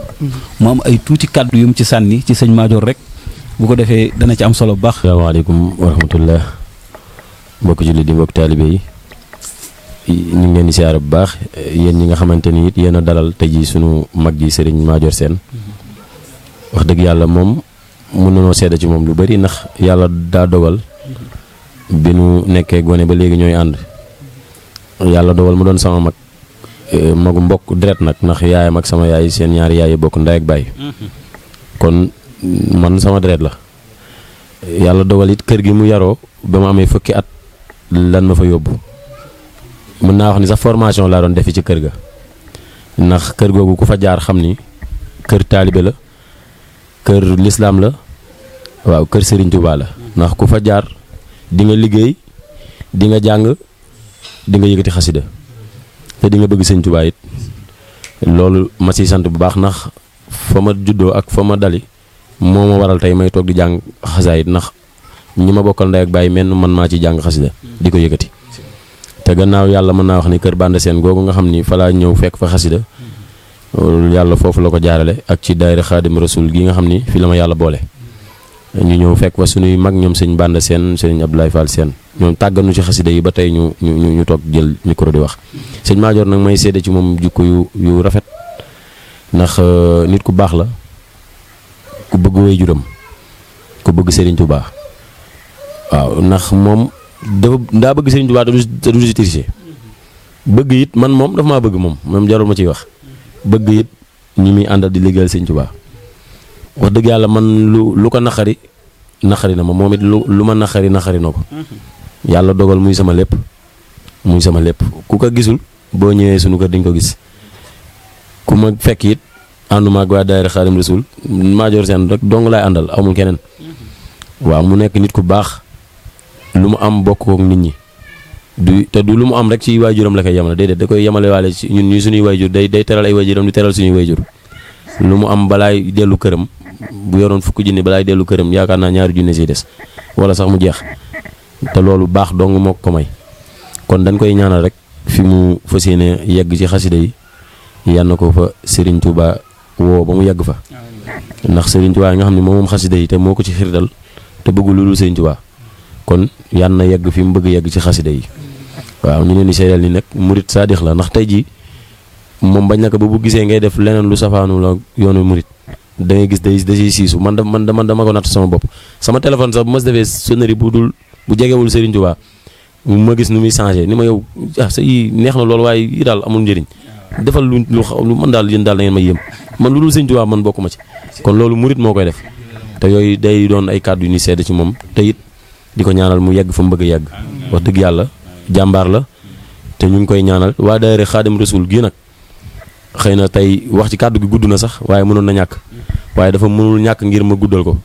mu am ay tuuti kàddu yu mu ci sànni ci sëñ Maajoor rek bu ko defee dana ci am solo bu baax. asalaamaaleykum wa rahmatullah mbokk jullit di mbokk taalibe yi ñu ngi leen di siyaare bu baax yéen ñi nga xamante ni it yéen a dalal tey jii sunu mag ji sëriñ Maajoor Sène wax dëgg yàlla moom mën nañoo seede ci moom lu bari ndax yàlla daa dogal bi nu nekkee gone ba léegi ñooy ànd yàlla dogal mu doon sama mag magu mbokk deret nag ndax yaayam ak sama yaay seen ñaari yaay bokk ndey ak baay kon man sama deret la yàlla dogal it kër gi mu yaroo ba ma amee fukki at lan ma fa yóbbu mën naa wax ni sax formation laa doon defi ci kër ga ndax kër googu ku fa jaar xam ni kër taalibe la kër lislaam la waaw kër Serigne Touba la ndax ku fa jaar di nga liggéey di nga jàng di nga yëkkati xasida te di nga bëgg Serigne Touba it loolu ma siy sant bu baax ndax fa ma juddoo ak fa ma dali moo ma waral tey may toog di jàng xasaayit ndax ñi ma bokkal ndey ak bàyyi menn man maa ci jàng xasida di ko yëkkati te gannaaw yàlla mën naa wax ni kër Banda Sène googu nga xam ni fa laa ñëw fekk fa xasida yàlla foofu la ko jaarale ak ci daayira Xaadim Rasul gi nga xam ni fi la ma yàlla boole ñu ñëw fekk fa suñuy mag ñoom sëñ Banda Sène sëñ Abdoulaye Fall Sène ñoom tàgganu ci xasida yi ba tey ñu toog jël micro di wax sëñ Madior nag may seede ci moom jikko yu rafet ndax nit ku baax la ku bëgg waajuram ku bëgg Serigne Touba waaw ndax moom daa bëgg Serigne Touba te du si tricher bëgg it man moom dafa maa bëgg moom jarul ma ciy wax bëgg it ñi muy àndal di liggéeyal Serigne Touba wax dëgg yàlla man lu ko naqari na ma moom it lu ma naqari na ko yàlla dogal muy sama lépp ku ko gisul boo ñëwee sunu kër dañ ko gis ku ma fekk it ànduma ak waa daayira Xaadim Rasul Madior Sène rek dong laay àndal amul keneen waaw mu nekk nit ku baax lu mu am bokk kook nit ñi du lu mu am rek ci waajuram la koy yemale déedéet da koy yemale waale ci ñun ñuy suñuy waajur day teral ay waajuram di teral suñuy waajur lu mu am balaay dellu këram bu yoroon fukki junni balaay dellu këram yaakaar naa ñaari junni si des wala sax mu jeex te loolu baax dong moo ko may kon dañ koy ñaanal rek fi mu fas yéene yegg ci xasida yi yal na ko fa Serigne Touba woo ba mu yegg fa ndax Serigne Touba nga xam ne moom xasida yi te moo ko ci xirdal te bëggul lu dul Serigne Touba kon yal na yegg fi mu bëgg yegg ci xasida yi waaw ñu leen di seedal ni nag murit saadix la ndax tey jii moom bañ naka ba bu gisee ngay def leneen lu safaanu la yoonu murit da ngay gis da ciy siisu man dama ko natt sama bopp sama téléphone sax bu ma defee sonnerie bu jegewul Serigne Touba ma gis nu muy changé ni ma yow sa yi neex na loolu waaye yi daal amul njëriñ defal lu man daal yéen daal da ngeen may yëm man lu dul Serigne Touba man bokk ma ci kon loolu murit moo koy def te yooyu day doon ay kàddu yu ni sedd ci moom te it di ko ñaanal mu yegg fa mu bëgg a yegg wax dëgg yàlla jàmbaar la te ñu ngi koy ñaanal waa daayira Xaadim Rasul gii nag xëy na tey wax ci kàddu gi gudd na sax waaye mënoon na ñàkk waaye dafa mënul ñàkk ngir ma guddal ko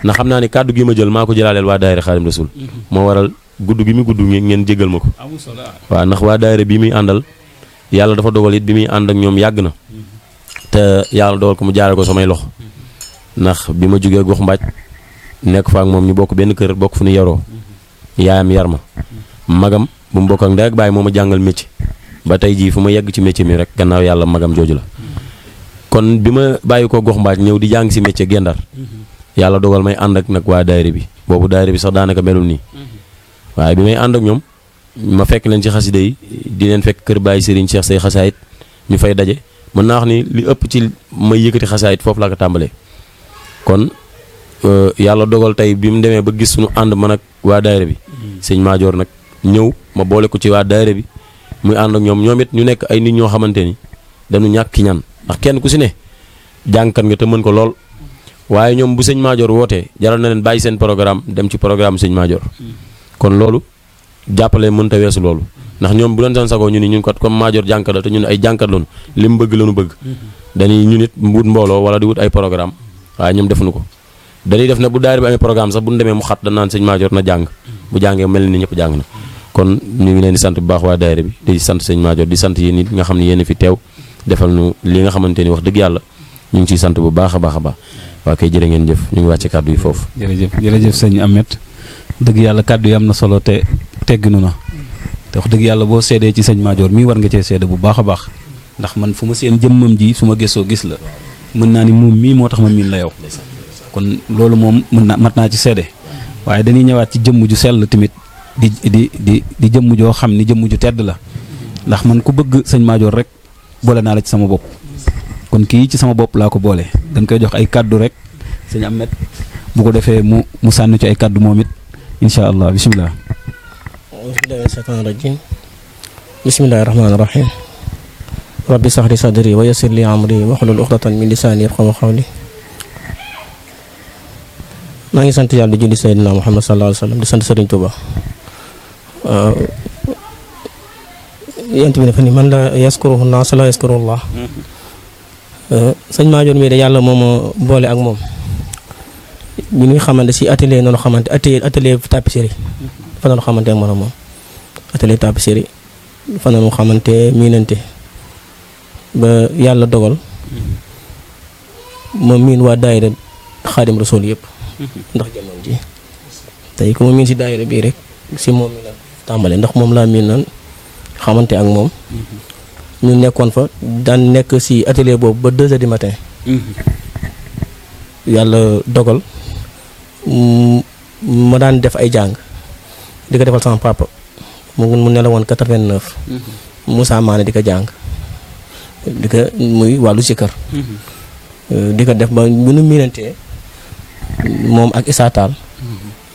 ndax xam naa ni kàddu gi ma jël maa ko jëlaaleel waa daayira Xaadim Rasul moo waral gudd gi mu gudd ngeen jégal ma ko waaw ndax waa daayira bi muy àndal yàlla dafa dogal it bi muy ànd ak ñoom yàgg na te yàlla dogal ko mu jaare ko samay loxo ndax bi ma jógee gox mbaaj nekk fa ak moom ñu bokk benn kër bokk fu ñu yaroo yaayam yar ma magam bu mu bokk ak ndey ak baay moo ma jàngal métier ba tey jii fu ma yegg ci métier mi rek gannaaw yàlla magam jooju la kon bi ma bàyyi ko gox mbaaj ñëw di jàng si métier gendar yàlla dogal may ànd ak nag waa daayira bi boobu daayira bi sax daanaka melul nii waaye bi may ànd ak ñoom ma fekk leen ci xasida yi di leen fekk kër Baye Serigne Cheikh say xasaayit ñu fay daje mën naa wax ni li ëpp ci may yëkkati xasaayit foofu laa ko tàmbalee kon yàlla dogal tey bi mu demee ba gis suñu ànd man ak waa daayira bi sëñ Madior nag ñëw ma boole ko ci waa daayira bi muy ànd ak ñoom it ñu nekk ay nit ñoo xamante ni dañu ñàkk ki ñaan ndax kenn ku si ne jàngkat nga te mën ko lool waaye ñoom bu sëñ Madior wootee jaral na leen bàyyi seen programme dem ci programme sëñ Madior kon loolu jàppale mënta weesu loolu ndax ñoom bu doon seen sagoo ñu ni ñun kat comme Madior jàngkat la te ñun ay jàngkat lañu li mu bëgg lañu bëgg dañuy ñu nit wut mbooloo wala di wut ay programme waaye ñoom defuñu ko dañuy def ne bu daayira bi amee programme sax bu ñu demee mu xat da naan sëñ Madior na jàng bu jàngee mel ni ñëpp jàng na kon ñu ngi leen di sant bu baax waa daayira bi di sant sëñ Madior di sant yéen it nga xam ne yéen fi teew defal nu li nga xamante ni wax dëgg yàlla ñu ngi ciy sant bu baax a baax a baax waa kay jërë ngeen jëf ñu ngi wàcce kàddu yi foofu jërëjëf sëñ Ahmed dëgg yàlla kàddu yi am na solo te tegginu na te wax dëgg yàlla boo seedee ci sëñ Madior mii war nga cee seede bu baax a baax ndax man fu ma seen jëmmam ji su ma gëstoo gis la mën naa ni moom mii moo tax ma miin la yow kon loolu moom mat naa ci seede waaye dañuy ñëwaat ci jëmm ju sell tamit di jëmm joo xam ni jëmm ju tedd la ndax man ku bëgg sëñ Madior rek boole naa la ci sama bopp kon kii ci sama bopp laa ko boole dañ koy jox ay kàddu rek sëñ Ahmed bu ko defee mu sànni ci ay kàddu moom it incha allah bisimilah. bismillahi mina shaytaani rajim bismillahi rahmaani rahim rabbi sahli sadri wa yassir li amri wahlul uqdatan min lisaani yafqahu qawli maa ngi sant yàlla di julli Seydina Muhammad sallallahu alayhi wa sallam di sant Serigne Touba yent bi dafa ni man la yaskuru naas la yaskurullah sëñ Madior mii de yàlla moo ma boole ak moom bi ñuy xamante si atelier noonu xamante atelier tapisserie fa noonu xamante ak moom atelier tapisserie fa noonu xamante miinante ba yàlla dogal ma miin waa daayira Xaadim Rasul yëpp ndax jamono ji tey ku ma miin si daayira bii rek si moom mi la tàmbale ndax moom laa miin nan xamante ak moom ñu nekkoon fa daan nekk si atelier boobu ba 2 heures du matin yàlla dogal ma daan def ay jàng di ko defal sama papa mu ne la woon 89. Moussa Mané di ko jàng di ko muy wàllu sikkar di ko def ba bu nu miinantee moom ak Issa Tall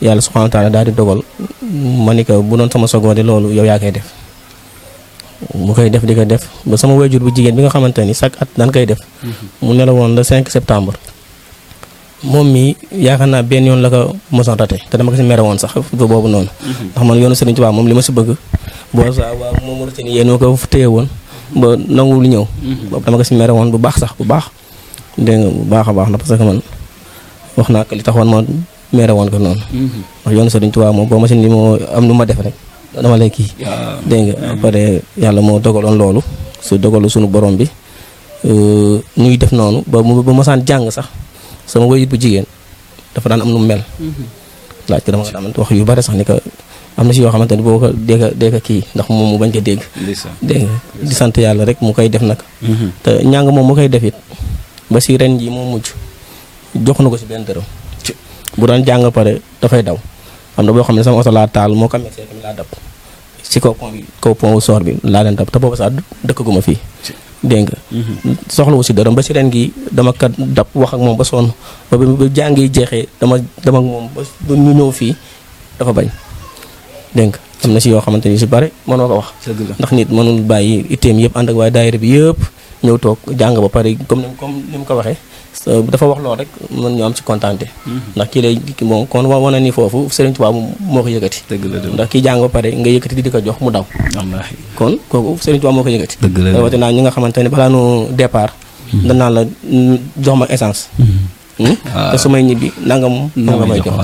yàlla subhanahu wa taala daal di dogal ma ni ko bu doon sama sogoode loolu yow yaa koy def mu koy def di ko def ba sama wayjur bu jigéen bi nga xamante ni chaque at daan koy def mu ne la woon le 5 septembre moom mi yaakaar naa benn yoon la ko mosoon rate te dama ko si mere woon sax boobu noonu ndax man yoonu Serigne Touba moom li ma si bëgg boo sa waaw moom mu rate ni yéen ma ko téye woon ba nangu lu ñëw boobu dama ko si mere woon bu baax sax bu baax dégg nga bu baax a baax na parce que man wax naa ko li taxoon ma mere woon ko noonu wax yoonu Serigne Touba moom boo ma si ni moo am lu ma def rek dama lay kii dégg nga après yàlla moo dogaloon loolu su dogalu suñu borom bi ñuy def noonu ba mosaan jàng sax sama wayit bu jigéen dafa daan am nu mu mel laaj ko dama daan wax yu bari sax ni ko am na si yoo xamante ni boo ko dee ko kii ndax moom mu bañ ko dégg dégg nga di sant yàlla rek mu koy def nag te ñàng moom mu koy def it ba si ren ji moo mujj jox na ko si benn dërëm bu doon jàng pare dafay daw am na boo xam ne sama oto laa taal moo ko amee tamit laa dab si kaw pont soor bi laa leen dab te boobu sax dëkkaguma fii dégg nga soxlawu si dërëm ba si ren gi dama kat dab wax ak moom ba sonn ba jàngi jeexee dama ak moom ba ñu ñëw fii dafa bañ dégg nga am na si yoo xamante ni si bare mënoo ko wax ndax nit mënul bàyyi itteem yëpp ànd ak waaye daayira bi yëpp ñëw toog jàng ba pare comme ni mu ko waxee dafa wax loolu rek mën ñu am ci kontaante ndax kii lay moom kon wane ni foofu Serigne Touba moo ko yëkkati ndax kii jàng ba pare nga yëkkati di ko jox mu daw kon kooku Serigne Touba moo ko yëkkati rawate naa ñi nga xamante ne balaa nu départ danaa la jox ma essence te su may ñibbi nanga may jox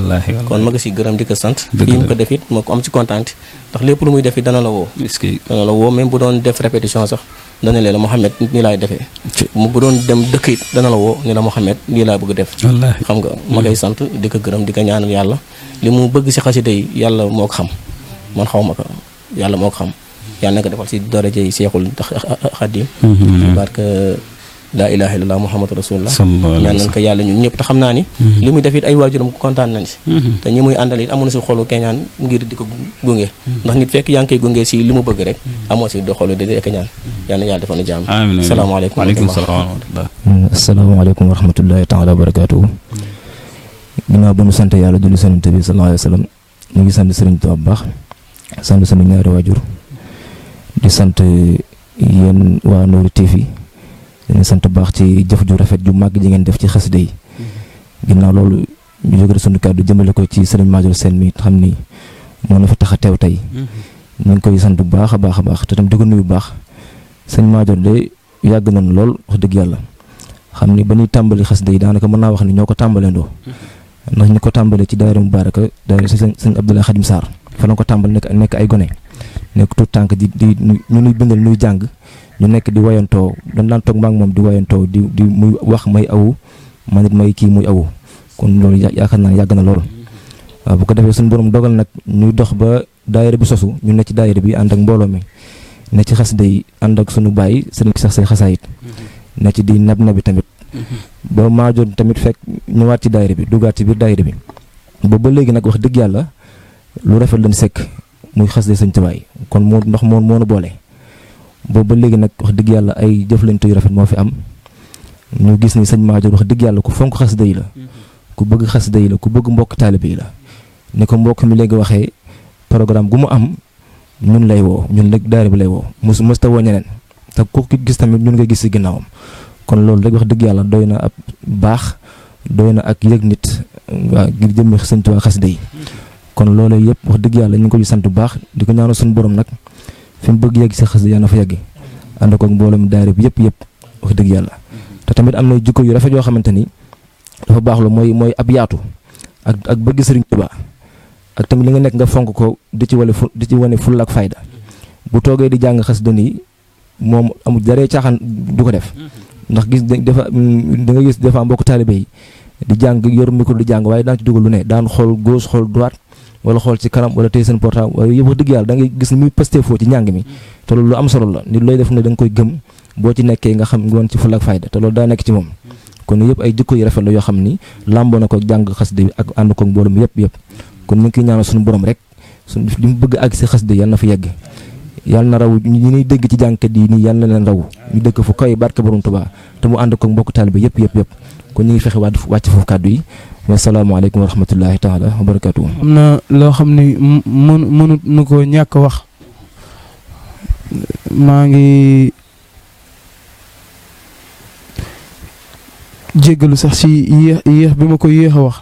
kon ma ko si gërëm di ko sant fii mu ko def it ma ko am ci kontaante ndax lépp lu muy def it dana la woo même bu doon def répétition sax dana leen la Mouhamed nii laay defee bu doon dem dëkk it dana la woo ni la Mouhamed nii laa bëgg def xam nga ma koy sant di ko gërëm di ko ñaanal yàlla li mu bëgg si xasida yi yàlla moo ko xam man xaw ma ko yàlla moo ko xam yàlla na ko defal si daraja yi Seexul Xaadim barke laa ilaaha illallah Muhammadu rasulullah ñaan nañ ko yàlla ñun ñëpp te xam naa ni li muy def it ay waajuram kontaan nañ si te ñi muy àndal it amoon na si xolu keñaan ngir di ko gunge ndax nit fekk yaa ngi koy gunge si li mu bëgg rek amoo si do xolu di keñaan yal na yàlla defal na jàmm asalaamaaleykum wa rahmatullahi taala wa barakaatuhu ginnaaw ba nu sant yàlla julli sant bi sallallahu alayhi wa sallam ñu ngi sant Sëriñ Tuubaa bu baax sant sunu ñaari waajur di sant yéen waa Nourou TV dañu sant baax ci jëf ju rafet ju màgg ji ngeen def ci xasida yi ginnaaw loolu ñu jóge sunu kàddu jëmale ko ci Serigne Madior Sène mi xam ni moo na fa tax a teew tey ñu ngi koy sant bu baax a baax a baax te tam di ko nuyu bu baax sëñ Madior de yàgg nañu lool wax dëgg yàlla xam ni ba ñuy tàmbali xasida yi daanaka mën naa wax ni ñoo ko tàmbaleendoo ndax ñu ko tàmbalee ci daayira Mubaaraka daayira sëñ Abdoulaye Khadim Sarr fa la ko tàmbal nekk ay gone nekk tout tànk di ñu nuy bindal nuy jàng ñu nekk di wayantoo dañ daan toog maa ngi moom di wayantoo di muy wax may awu man it may kii muy awu kon loolu yaakaar naa yàgg na lool waaw bu ko defee suñu borom dogal nag ñuy dox ba daayira bi sosu ñu ne ci daayira bi ànd ak mbooloo mi ne ci xasida yi ànd ak suñu bàyyi sëriñ sax say xasaayit ne ci di nab nabi tamit ba Madior tamit fekk ñëwaat ci daayira bi duggaat ci biir daayira bi ba léegi nag wax dëgg yàlla lu rafet lañ sekk muy xasida sëñ Tuubaa kon moo ndax moo nu boole boobu ba léegi nag wax dëgg yàlla ay jëflante yu rafet moo fi am ñu gis ni sëñ Madior wax dëgg yàlla ku fonk xasida yi la ku bëgg xasida yi la ku bëgg mbokk taalibe yi la ni ko mbokk mi léegi waxee programme gu mu am ñun lay woo ñun rek daayira bi lay woo mës ta woo ñeneen te ku gis tamit ñun nga gis ci ginnaawam kon loolu rek wax dëgg yàlla doy na ab baax doy na ak yëg nit waa ngir jëmmi sëñ Tuubaa xasida yi kon loolu yëpp wax dëgg yàlla ñu ngi ko ci sant bu baax di ko ñaanal suñu borom nag fi mu bëgg yegg si xasida yàlla na fa yegg ànd ko ak mboolem daayira bi yëpp wax dëgg yàlla te tamit am na jikko yu rafet yoo xamante ni dafa baax lu mooy ab yaatu ak bëgg Sëriñ Tuubaa ak tamit li nga nekk nga fonk ko di ci wane fulla ak fayda bu toogee di jàng xasida nii moom amul daree caaxaan du ko def ndax gis da nga gis des fois mbokk taalibe yi di jàng yor micro di jàng waaye daan ci dugal lu ne daan xool gauche xool droite wala xool ci kanam wala tey seen portable waaye yëpp wax dëgg yàlla da ngay gis ni muy pasté foo ci njàng mi te loolu lu am solo la nit looy def ne da nga koy gëm boo ci nekkee nga xam ngoon ci fulla ak fayda te loolu daa nekk ci moom kon yëpp ay jikko yu rafet la yoo xam ni làmboo na ko jàng xasida bi ak ànd ko mboolum yëpp kon ñu ngi koy ñaanal suñu borom rek li mu bëgg ak si xasida yàlla na fa yegg yàlla na raw ñi ñuy dégg ci jàngkat yi nii yàlla na leen raw ñu dëkk fu kaw barke borom Tuubaa te mu ànd ko mbokk taalibe yëpp kon ñu ngi fexe wàcc foofu kàddu yi wasalaamaaleykum wa rahmatullahi taala wa barakatuh. am na loo xam ni mënut nu ko ñàkk wax maa ngi jéggalu sax si yéex bi ma ko yéex a wax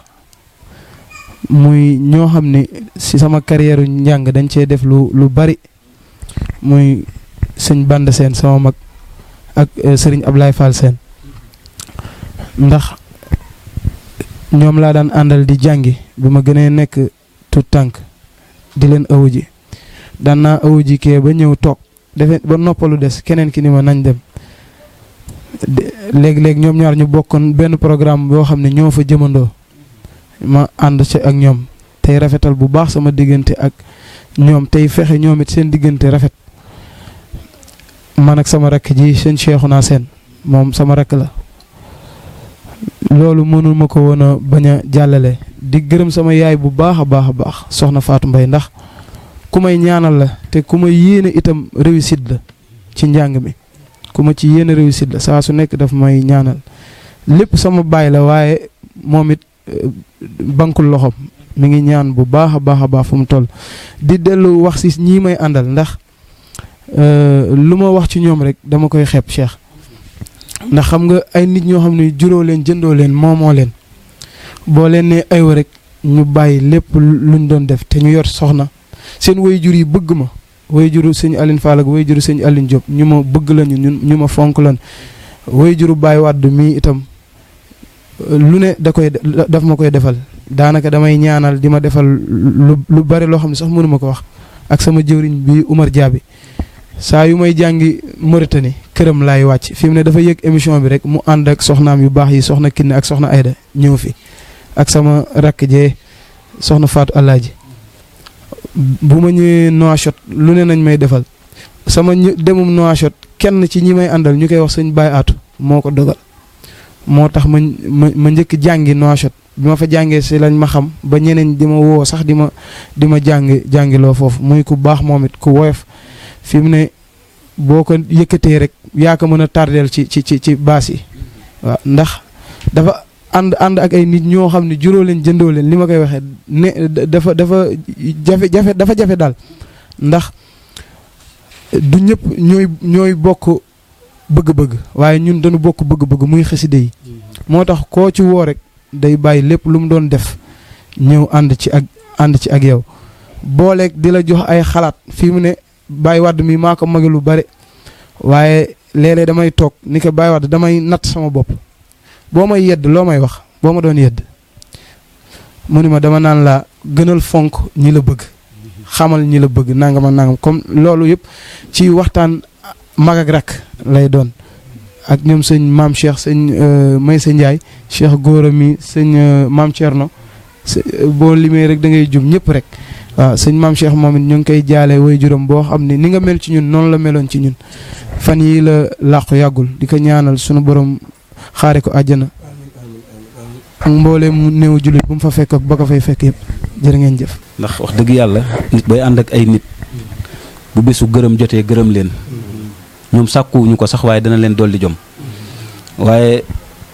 muy ñoo xam ne si sama carrière njàng dañ cee def lu bari muy sëñ Banda Seen sama mag ak sëriñ Ablaye Fall Seen ndax ñoom laa daan àndal di jàngi bi ma gënee nekk tout tànk di leen awu ji daan naa awu ji kee ba ñëw toog defe ba noppalu des keneen ki ni ma nañ dem léegi-léegi ñoom ñaar ñu bokkoon benn programme boo xam ne ñoo fa jëmandoo ma ànd ci ak ñoom tey rafetal bu baax sama diggante ak ñoom tey fexe ñoom it seen diggante rafet man ak sama rakk ji seen Cheikhouna Seen moom sama rakk la loolu mënul ma ko woon a bañ a jàllale di gërëm sama yaay bu baax a baax soxna Fatou Mbaye ndax ku may ñaanal la te ku may yéene itam réussite la ci njàng mi ku ma ci yéene réussite la saa su nekk daf may ñaanal lépp sama baay la waaye moom it bankul loxoom mi ngi ñaan bu baax a baax fu mu toll di dellu wax si ñii may àndal ndax lu ma wax ci ñoom rek dama koy xeeb Cheikh ndax xam nga ay nit ñoo xam ne juróo leen jëndoo leen moomoo leen boo leen ne aywa rek ñu bàyyi lépp luñ doon def te ñu yor soxna seen waajur yi bëgg ma waajuru sëñ Aline Fall ak waajuru sëñ Aline Diop ñu ma bëgg lañu ñu ma fonk lan waajuru Baye Wade mii itam lu ne daf ma koy defal daanaka damay ñaanal di ma defal lu bari loo xam ne sax mënuma ko wax ak sama jëwriñ bi Umar Diaby saa yu may jàngi Mauritanie këram laay wàcc fi mu ne dafa yëg émission bi rek mu ànd ak soxnaam yu baax yi soxna Kiné ak soxna Ayda ñëw fi ak sama rakk jee soxna Fatou Alaaji bu ma ñëwee Nouakchott lu ne nañ may defal sama demum Nouakchott kenn ci ñi may àndal ñu koy wax sëñ Baye Atou moo ko dogal moo tax ma njëkk jàngi Nouakchott bi ma fa jàngee si lañ ma xam ba ñeneen di ma woo sax di ma jàngiloo foofu muy ku baax moom it ku woyof fi mu ne boo ko yëkkatee rek yaa ko mën a tardeel ci baas yi waaw ndax dafa ànd ak ay nit ñoo xam ne juróo leen jëndoo leen li ma koy waxee ne dafa jafe daal ndax du ñëpp ñooy bokk bëgg-bëgg waaye ñun dañu bokk bëgg-bëgg muy xaside yi moo tax koo ci woo rek day bàyyi lépp lu mu doon def ñëw ànd ci ak yow booleeg di la jox ay xalaat fii mu ne Baye Wade mi maa ko mage lu bare waaye léeg-léeg damay toog ni ko Baye Wade damay natt sama bopp boo may yedd loo may wax boo ma doon yedd mu ni ma dama naan la gënal fonk ñi la bëgg xamal ñi la bëgg nangam ak nangam comme loolu yëpp ci waxtaan mag ak rak lay doon ak ñoom sëñ maam Cheikh sëñ Maysa Ndiaye Cheikh Góora mi sëñ maam Thierno boo limee rek da ngay jum ñëpp rek waaw sëñ maam Cheikh moom it ñu ngi koy jaale way juróom boo xam ne ni nga mel ci ñun noonu la meloon ci ñun fan yii la làqu yàggul di ko ñaanal sunu borom xaare ko àjjana ak mbooleem mu néew jullit bu mu fa fekk ak ba ko fay fekk yëpp jërë ngeen jëf. ndax wax dëgg yàlla nit booy ànd ak ay nit bu bésu gërëm jotee gërëm leen ñoom sàkkuwuñu ko sax waaye dana leen dolli jom waaye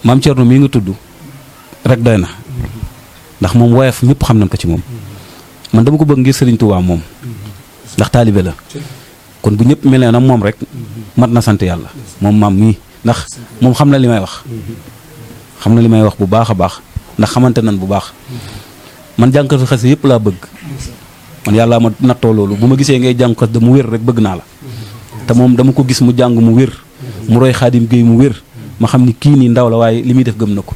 maam Thierno mii nga tudd rek doy na ndax moom woyof ñëpp xam nañ ko ci moom man dama ko bëgg ngir Serigne Touba moom ndax taalibe la kon bu ñëpp mel na moom rek mat na sant yàlla moom maam mii ndax moom xam na li may wax bu baax a baax ndax xamante nan bu baax man jànkatu xas yëpp laa bëgg man yàlla ma nattoo loolu bu ma gisee ngay jàng xas da mu wér rek bëgg naa la te moom dama ko gis mu jàng mu wér mu roy Xaadim Géey mu wér ma xam ni kii nii ndaw la waaye li muy def gëm na ko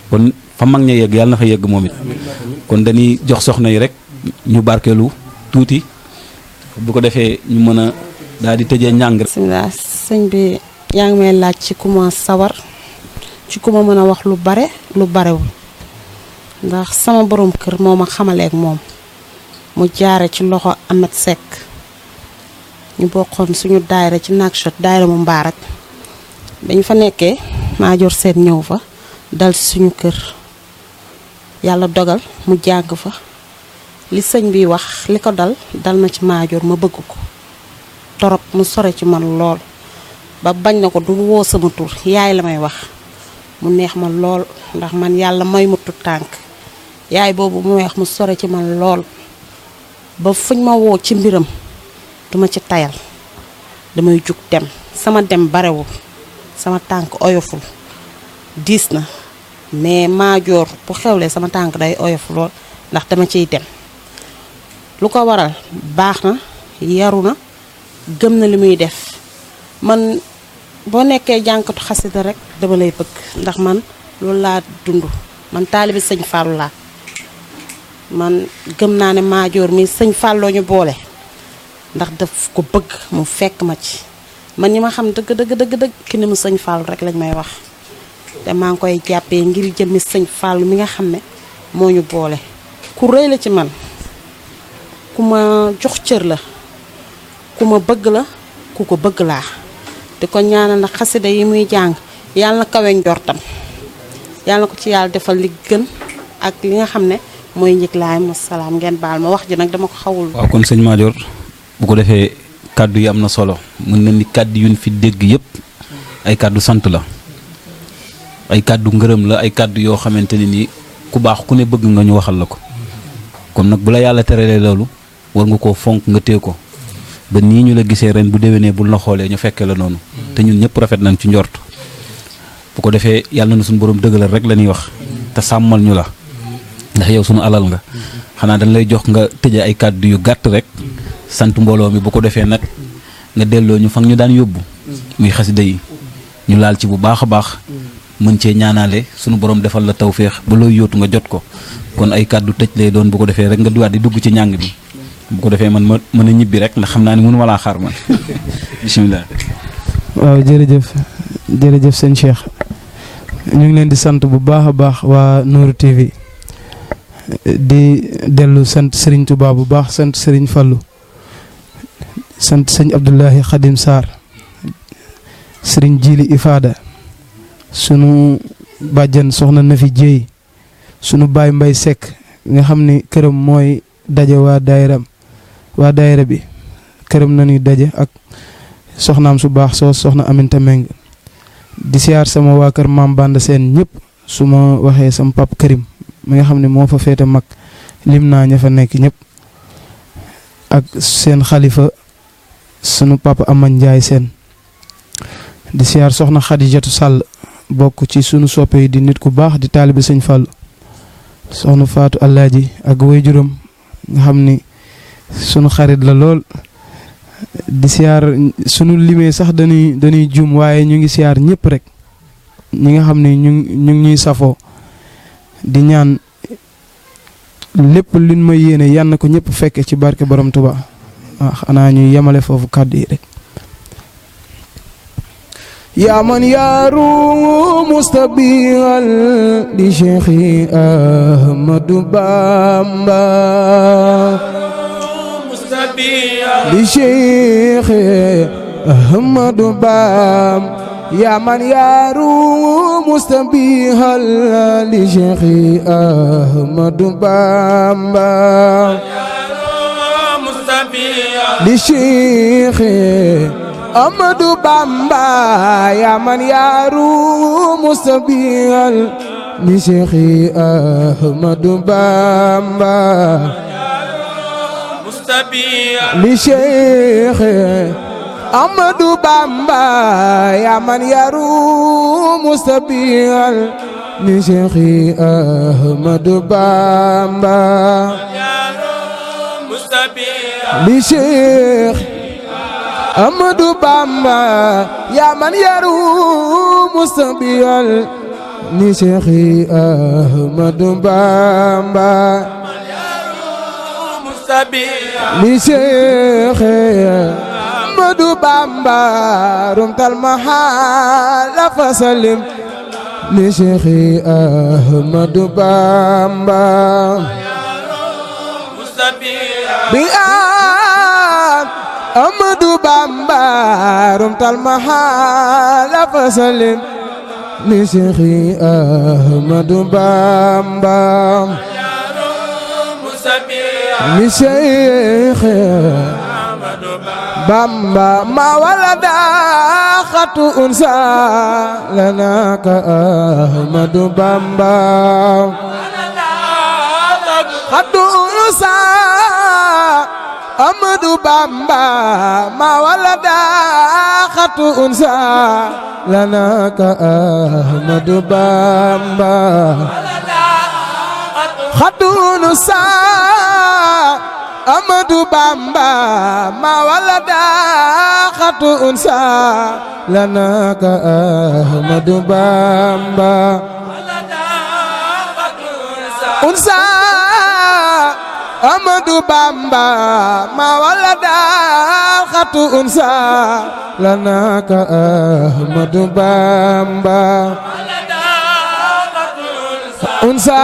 kon fa mag ña yegg yàlla na fa yegg moom it kon dañuy jox soxna yi rek ñu barkeelu tuuti bu ko defee ñu mën a daal di tëjee njàng. bisimilah sëñ bi yaa ngi may laaj ci ku ma sawar ci ku ma mën a wax lu bare lu barewul ndax sama borom kër moo ma xamaleeg moom mu jaare ci loxo Amet Seck ñu bokkoon suñu daayira ci Nouakchott daayira mu mbaarak dañ fa nekkee Maajoor Seen ñëw fa dal suñu kër yàlla dogal mu jàng fa li sëñ bi wax li ko dal na ci maajoor ma bëgg ko torop mu sore ci man lool ba bañ na ko du woo sama tur yaay la may wax mu neex ma lool ndax man yàlla may mu tut tànk yaay boobu mu wax mu sore ci man lool ba fuñ ma woo ci mbiram duma ci tayal damay jug dem sama dem barewul sama tànk oyoful diis na mais maajoor bu xewlee sama tànk day oyof lool ndax dama ciy dem lu ko waral baax na yaru na gëm na li muy def man boo nekkee jànkatu xasida rek dama lay bëgg ndax man loolu laa dund man taalibi sëñ Fallou laa man gëm naa ne maajoor mi sëñ Fallou ñu boole ndax daf ko bëgg mu fekk ma ci man ñi ma xam dëgg ki ni mu sëñ Fallou rek lañ may wax te maa ngi koy jàppee ngir jëmmi sëñ Fallou mi nga xam ne moo ñu boole ku rëy la ci man ku ma jox cër la ku ma bëgg la ku ko bëgg laa di ko ñaanal na xasida yi muy jàng yàlla na kawe njortam yàlla na ko ci yàlla defal li gën ak li nga xam ne mooy njëglaay ma salaam ngeen baal ma wax ji nag dama ko xawul. waaw kon sëñ Madior bu ko defee kàddu yi am na solo mën na ni kàddu yuñ fi dégg yëpp ay kàddu sant la ay kàddu ngërëm la ay kàddu yoo xamante ne nii ku baax ku ne bëgg nga ñu waxal la ko kon nag bu la yàlla teralee loolu war nga koo fonk nga téye ko ba nii ñu la gisee ren bu déwénee bul na xoolee ñu fekkee la noonu te ñun ñëpp rafet nañ ci njort bu ko defee yàlla na suñu borom dëggalal rek la ñuy wax te sàmmal ñu la ndax yow suñu alal nga xanaa dañ lay jox nga tëje ay kàddu yu gàtt rek sant mbooloo mi bu ko defee nag nga delloo ñu fa ñu daan yóbbu muy xasida yi ñu laal ci bu baax a baax mën cee ñaanaale suñu borom defal la tawféex ba looy yóotu nga jot ko kon ay kàddu tëj lay doon bu ko defee rek nga duwaat di dugg ci njàng bi bu ko defee man ma mën a ñibbi rek ndax xam naa ne mënu ma laa xaar man bisimilah. waaw jërëjëf sëñ Cheikh ñu ngi leen di sant bu baax a baax waa Nourou TV di dellu sant Serigne Touba bu baax sant Serigne Fallou sant sëñ Abdoulahi Khadim Sarr Serigne Jili Ifada sunu bàjjan soxna Nafi Jéey sunu baay Mbay Seck nga xam ni këram mooy daje waa daayira bi këram nañuy daje ak soxnaam su baax soo soxna Aminta Meng di siyaar sama waa kër maam Banda Seen ñëpp su ma waxee sama pap Karim mi nga xam ne moo fa féete mag lim naa ña fa nekk ñëpp ak seen xalifa sunu papa Aman Njaay Seen di siyaar soxna Xadijatu Sàll bokk ci sunu soppe yi di nit ku baax di taalibe sëñ Fallu soxna Faatu Allaaji ak waajuram nga xam ni sunu xarit la lool di siyaar sunu limee sax dañuy jum waaye ñu ngi siyaar ñëpp rek ñi nga xam ne ñu ngi ñuy safoo di ñaan lépp luñ ma yéene yal na ko ñëpp fekke ci barke borom Tuba xanaa ñuy yemale foofu kàddu yi rek yaa man yaaru mustabial di Cheikhi Ahmadu Bamba di Cheikhi Ahmadu Bamba yaa man yaaru mustabihal li Cheikhi Ahmadu Bamba li Cheikhi Ahmadu Bamba yaa man yaaru mustabihal li Cheikhi Ahmadu Bamba li Cheikhi Ahmadu Bamba yaa man yaru mustabial li Cheikhi Ahmadu Bamba li Cheikh Ahmadu Bamba yaa man yaru mustabial li Cheikhi Ahmadu Bamba li Cheikh Ahmadu Bamba rumtal mahala fasalim li Cheikhi Ahmadu Bamba bi Ahmadu Bamba rumtal mahala fasalim li Seexi Ahmadu Bamba li Seexi Bamba ma walada xatu unsa lana ka Ahmadu Bamba xatu unsa Ahmadu Bamba ma walada xatu unsa lana ka Ahmadu Bamba xatu unsa Ahmadu Bamba ma walada xatu unsa lana ka Ahmadu Bamba unsa Ahmadu Bamba ma walada xatu unsa lana ka Ahmadu Bamba unsa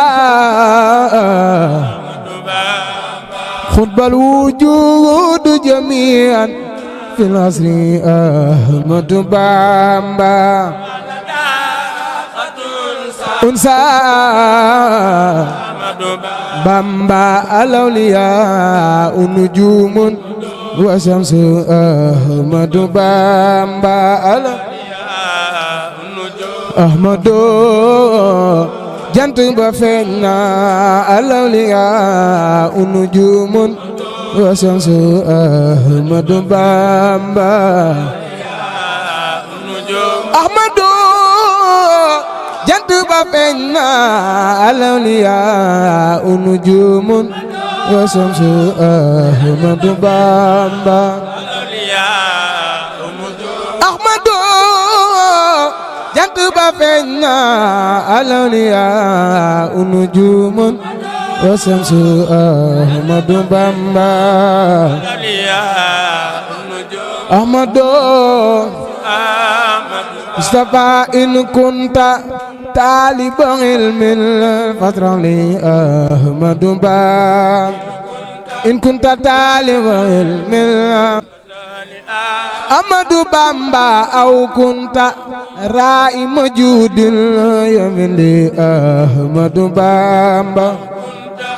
xutbal wujudu jamian fil asri Ahmadu Bamba unsa Bamba alawliya unujumun wa shamsu Ahmadu Bamba Ahmadu jant ba feeñ na alawliya unujumun wa shamsu Ahmadu Bamba Ahmadu jant ba feeñ na alawliya unujumun wa shamsu Ahmadu Bamba Ahmadu jant ba feeñ na alawliya unujumun wa shamsu Ahmadu Bamba Ahmadu Mustafa in kunta taliban ilmin fatrali Ahmadu Bamba in kunta taliban ilmin Ahmadu Bamba aw kunta ra'i majudil yamili Ahmadu Bamba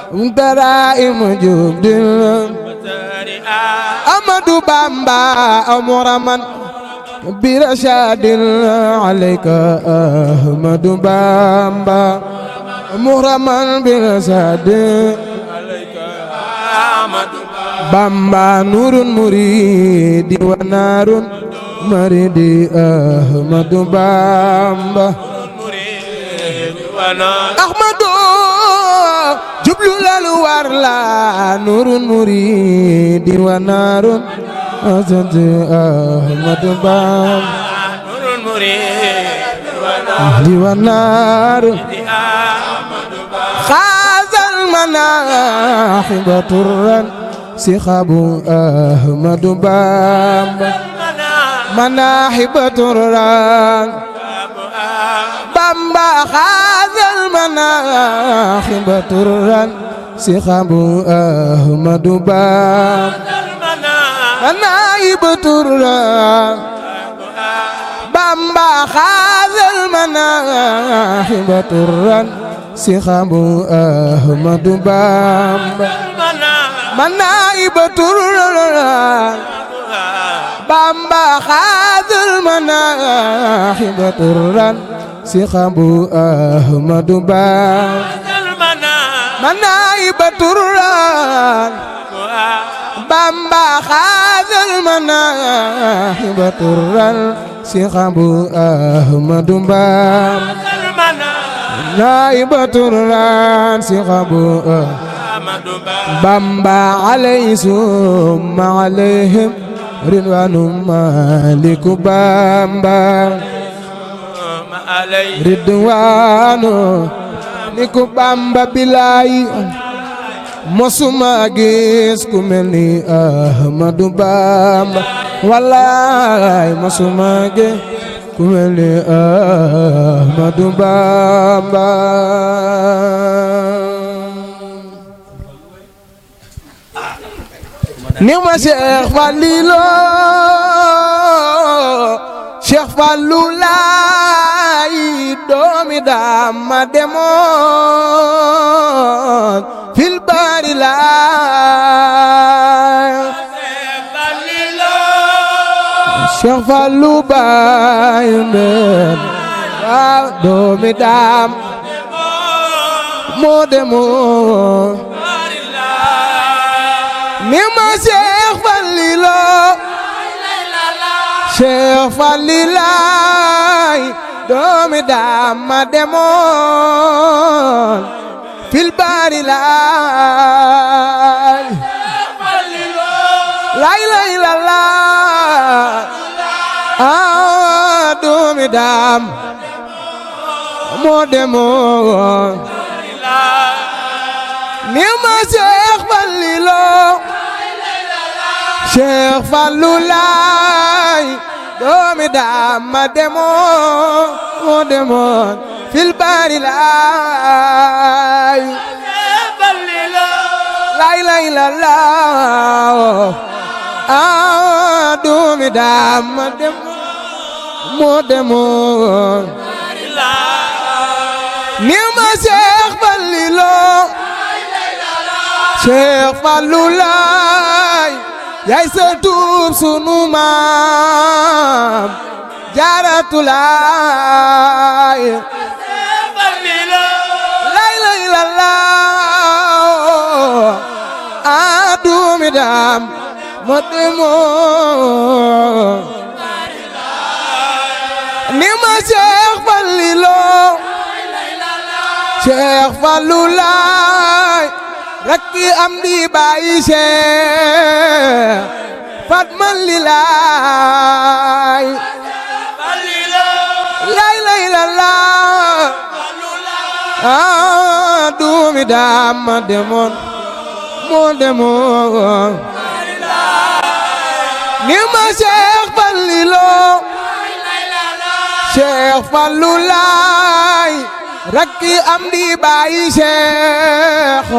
kunta ra'i majudil Ahmadu Bamba aw muraman birashadil alayka Ahmadu Bamba muraman birashadil Bamba nurun muridi wa narun maridi Ahmadu Bamba Ahmadu jublu lalu warla nurun muridi wa narun Ahmadu Bamba nurun muridi wa narun khazal manahibaturran sikhabu Ahmadu Bamba manahibaturran Bamba khazal manahibaturran sikhabu Ahmadu Bamba manahibaturran Bamba khazal manahibaturran sikhabu Ahmadu Bamba manahibaturran Bamba khazal manahibaturran sikhabu Ahmadu Bamba manahibaturran Bamba khazal manahibaturran sikhabu Ahmadu Bamba manahibaturran sikhabu Bamba alayhi summa alayhim ridwanum maliku Bamba ridwanu maliku Bamba bilaay mosuma gis ku mel ni Ahmadu Bamba wallaay mosuma gis ku mel ni Ahmadu Bamba ni ma Cheikh Fallilo Cheikh Fallou laay doomi daam ma demoon fil baari laay Cheikh Fallou Baye Mbène waaw doomi daam moo demoon ni ma Cheikh Fallilo Cheikh Fallilaay doomi daam ma demoon fil baari laay lay lay la la doomi daam moo demoon ni ma Cheikh Fallilo Cheikh Fallou Laay doomi daam ma demoon moo demoon fil baari laay lay lay la la doomi daam ma demoon moo demoon ni ma Cheikh Fallilo Cheikh Fallou Laay yaay sa tuub sunu maam Jaaratu Laay lay lay la la doomi daam ma demoon ni ma Cheikh Fallilo Cheikh Fallou Laay rakki am di bàyyi Cheikh Fatma Lilaay lay lay la la doomi daam ma demoon moo demoon ni ma Cheikh Fallilo Cheikh Fallou Laay rakki am di bàyyi Cheikh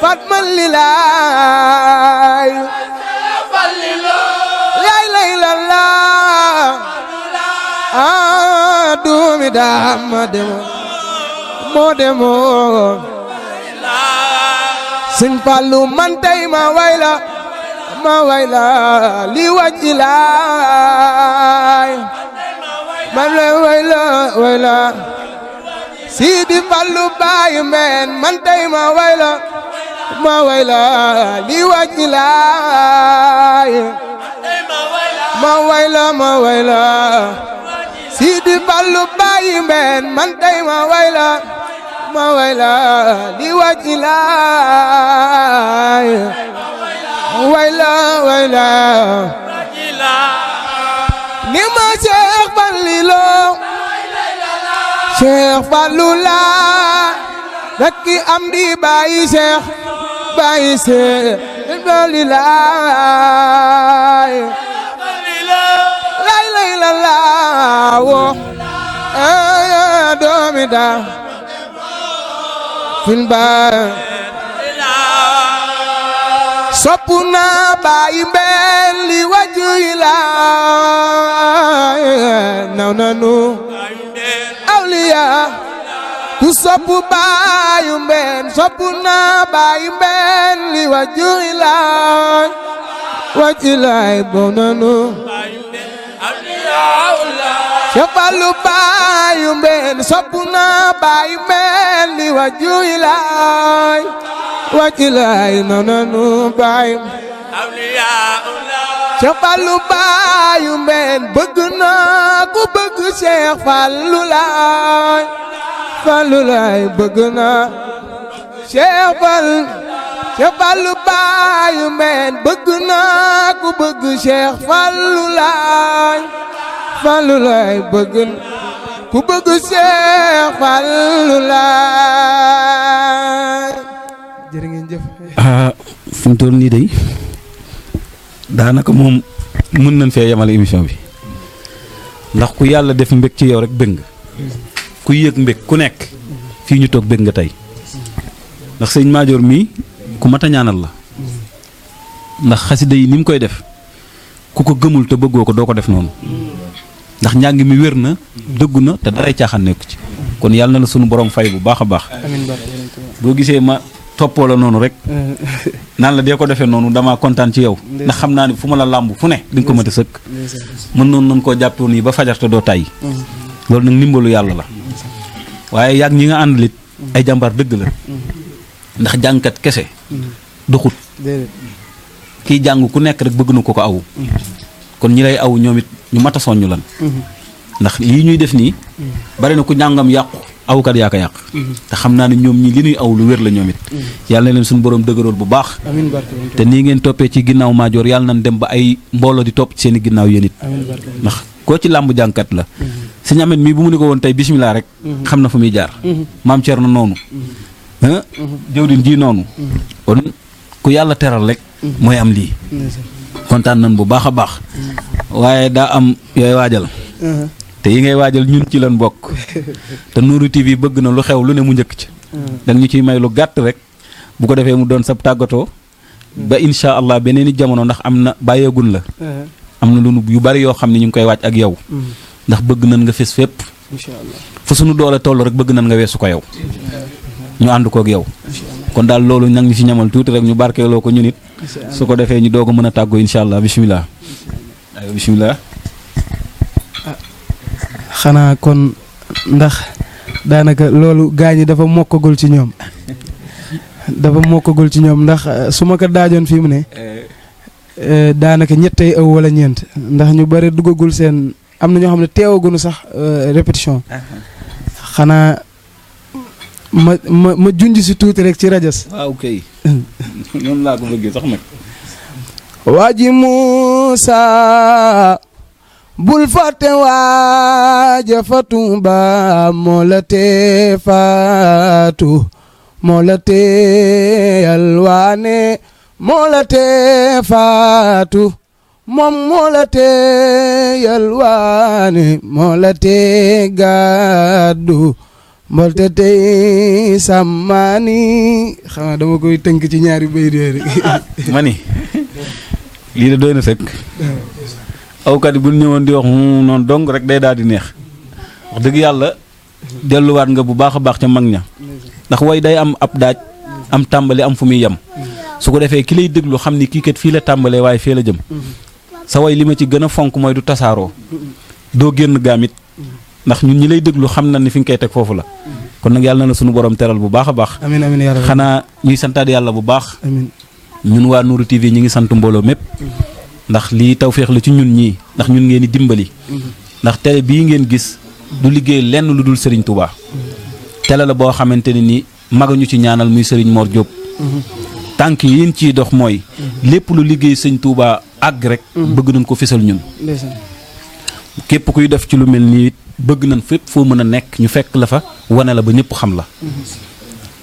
Fatma Lilaay lay lay la la doomi daam ma demoon moo demoon Sëñ Fallu man tey ma wayla li wajji laay man la wayla Sidi Fallu Baye Mbène man tey ma wayla li wajji laay ma wayla Sidi Fallu Baye Mbène man tey ma wayla li wajji laay wayla ni ma Cheikh Fallilo Cheikh Fallou Laay rakki am di bàyyi Cheikh Lilaay lay lay la la wo doomi daam fil baari soppu naa Baye Mbène li wajju Laay naw nanu awliya ku soppu Baye Mbène soppu naa Baye Mbène li wajju Laay bon nanu Cheikh Fallou Baye Mbène soppu naa Baye Mbène li wajju Laay naw nanu Baye Cheikh Fallou Baye Mbène bëgg naa ku bëgg Cheikh Fallou Laay bëgg naa Cheikh Fallou Baye Mbène bëgg naa ku bëgg Cheikh Fallou Laay bëgg ku bëgg Cheikh Fallou Laay jërë ngeen jëf. fi mu toll nii day daanaka moom mën nañ fee yemale émission bi ndax ku yàlla def mbég ci yow rek bëgg nga ku yëg mbég ku nekk fii ñu toog bëgg nga tey ndax sëñ Madior mii ku mat a ñaanal la ndax xasida yi ni mu koy def ku ko gëmul te bëggoo ko doo ko def noonu ndax njàng mi wér na dëggu na te daray caaxaan nekku ci kon yàlla na la sunu borom fay bu baax a baax boo gisee ma toppoo la noonu rek naan la dee ko defee noonu damaa kontaan ci yow ndax xam naa ne fu ma la làmb fu ne di nga ko mën a sëkk mën noonu nañ koo jàppoon yi ba fajar te doo tàyyi loolu nag ndimbalu yàlla la waaye yàgg ñi nga àndalit ay jàmbaar dëgg la ndax jàngkat kese doxut kiy jàng ku nekk rek bëgg na ko awu kon ñi lay aw ñoom it ñu mat a soññu lan ndax lii ñuy def nii bari na ku njàngam yàqu awukat yaa ko yàq te xam naa ne ñoom ñi li ñuy aw lu wér la ñoom it yàlla na leen suñu borom dëgërool bu baax te nii ngeen toppee ci ginnaaw maajoor yàlla nañ dem ba ay mbooloo di topp ci seen i ginnaaw yéen it ndax koo ci làmb jàngkat la sëñ Amet mii bu mu ne ko woon tey bismillah rek xam na fu muy jaar maam Thierno noonu jëwdin ji noonu kon ku yàlla teral rek mooy am lii kontaan nañ bu baax a baax waaye daa am yooy waajal te yi ngay waajal ñun ci lan bokk te Nourou TV bëgg na lu xew lu ne mu njëkk ci danga ñu ciy may lu gàtt rek bu ko defee mu doon sab tàggatoo ba insha allah beneen i jamono ndax am na bàyyeegun la am na lu yu bari yoo xam ne ñu ngi koy waaj ak yow ndax bëgg nañ nga fes fépp fu suñu doole toll rek bëgg nañ nga weesu ko yow ñu ànd kook yow kon daal loolu nag ñu ci ñamal tuuti rek ñu barkeeloo ko ñun it su ko defee ñu doog a mën a tàggoo insha allah bismillah ayo bismillah xanaa kon ndax daanaka loolu gaañi dafa mokkagul ci ñoom ndax su ma ko daajoon fi mu ne daanaka ñettay ëw wala ñeent ndax ñu bari duggagul seen am na ñoo xam ne teewaguñu sax répétition xanaa ma junj si tuuti rek ci rajas waaw kay noonu laa ko bëggee sax nag waaji Muusa bul fàtte waaja fa Tuuba moo la tee faatu moo la tee yalwaane moo la tee faatu moom moo la tee yalwaane moo la tee gàddu mbolte tey sàmmaani xam nga dama koy tënk ci ñaari bay rek ma ni lii de doy na sëkk awkat yi bu ñëwoon di wax noonu dong rek day daal di neex wax dëgg yàlla delluwaat nga bu baax a baax ca mag ña ndax way day am ab daaj am tàmbali am fu muy yem su ko defee ki lay déglu xam ni kii kat fii la tàmbalee waaye fii la jëm sa way li ma ci gën a fonk mooy du tasaaroo doo génn gaamit ndax ñun ñi lay déglu xam na ni fi nga koy teg foofu la kon nag yàlla na la sunu borom teral bu baax a baax amiin amiin yaa rabbi xanaa ñuy santaat yàlla bu baax amiin ñun waa Nourou TV ñi ngi sant mbooloo mépp ndax lii tawféex la ci ñun ñii ndax ñun ngeen di dimbali ndax télé bii ngeen gis du liggéey lenn lu dul Serigne Touba télé la boo xamante ne ni magañu ci ñaanal muy Serigne Mor Diop tànk yi yéen ciy dox mooy lépp lu liggéey Sëñ Touba àgg rek bëgg nañ ko fisal ñun képp kuy def ci lu mel nii bëgg nañ fépp foo mën a nekk ñu fekk la fa wane la ba ñëpp xam la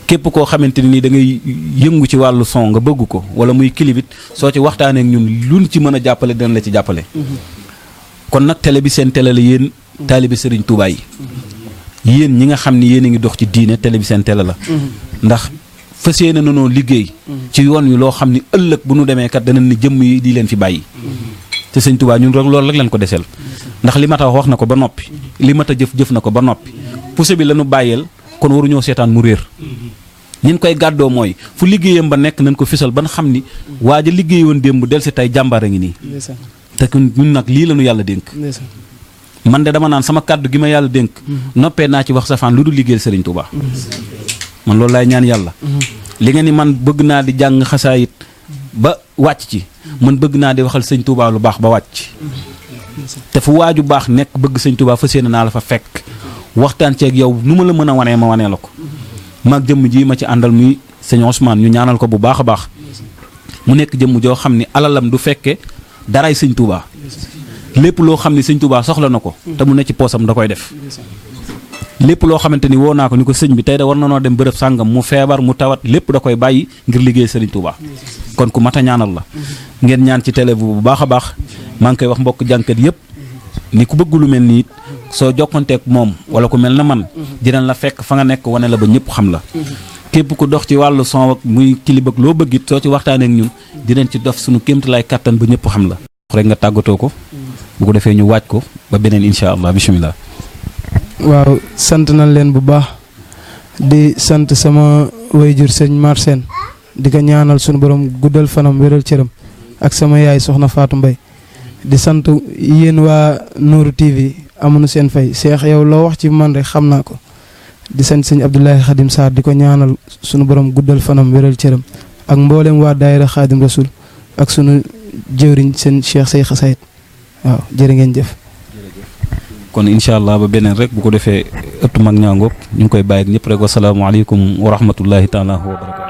képp koo xamante ni da ngay yëngu ci wàllu son nga bëgg ko wala muy kilibit soo ci waxtaanee ak ñun luñ ci mën a jàppale dina la ci jàppale kon nag télé bi seen télé la yéen taalibe Serigne Touba yi yéen ñi nga xam ni yéen a ngi dox ci diine télé bi seen télé la ndax fas yéene nanoo liggéey ci yoon wi loo xam ni ëllëg bu nu demee kat danañ ni jëmm yi di leen fi bàyyi te Sëñ Touba ñun rek loolu rek leen ko deseel ndax li mat a wax na ko ba noppi li mat a jëf na ko ba noppi pousse bi la ñu bàyyeel kon waruñoo seetaan mu réer ñin koy gàddoo mooy fu liggéeyam ba nekk nañ ko fisal ba nga xam ni waaja liggéey woon démb del si tey jàmbaar a ngi nii te ñun nag lii la ñu yàlla dénk man de dama naan sama kàddu gi ma yàlla dénk noppee naa ci wax safaan lu dul liggéeyal Serigne Touba man loolu laay ñaan yàlla li nga ni man bëgg naa di jàng xasaayit ba wàcc ci man bëgg naa di waxal Sëñ Touba lu baax ba wàcc te fu waaju baax nekk bëgg Sëñ Touba fas yéene naa la fa fekk waxtaan ceeg yow nu ma la mën a wanee ma wanee la ko maag jëmm ji ma ci àndal muy sëñ Ousmane ñu ñaanal ko bu baax a baax mu nekk jëmm joo xam ni alalam du fekke daray Sëñ Touba lépp loo xam ni Sëñ Touba soxla na ko te mu ne ci poosam da koy def lépp loo xamante ni woo naa ko ni ko sëñ bi tey da war na noo dem bërëb sàngam mu feebar mu tawat lépp da koy bàyyi ngir liggéey Sëriñ Touba kon ku mat a ñaanal la ngeen ñaan ci télé bu baax a baax maa ngi koy wax mbokk jànkat yëpp ni ku bëgg lu mel nii soo jokkanteek moom wala ku mel na man dinañ la fekk fa nga nekk wane la ba ñëpp xam la képp ku dox ci wàllu son ak muy kilib ak loo bëgg it soo ci waxtaanee ak ñun dinañ ci def suñu kéemtalaay kattan ba ñëpp xam la rek nga tàggatoo ko bu ko defee ñu waaj ko ba beneen incha allah bisimilah. waaw sant nañ leen bu baax di sant sama wayjur sëñ Mar Sène di ko ñaanal sunu borom guddal fanam wéral cëram ak sama yaay soxna Fatou Mbaye di sant yéen waa Nourou TV amuñu seen fay Cheikh yow loo wax ci man rek xam naa ko di sant sëñ Abdoulaye Khadim Sarr di ko ñaanal sunu borom guddal fanam wéral cëram ak mboolem waa daayira Khadim Rasoul ak sunu jëwriñ seen Cheikh Say Xasayit waaw jërë ngeen jëf. kon incha allah ba beneen rek bu ko defee ëttu mag ñaangoog ñu ngi koy bàyyi ak ñëpp rek wasalaamaaleykum wa rahmatullahi taala wa barakaatu.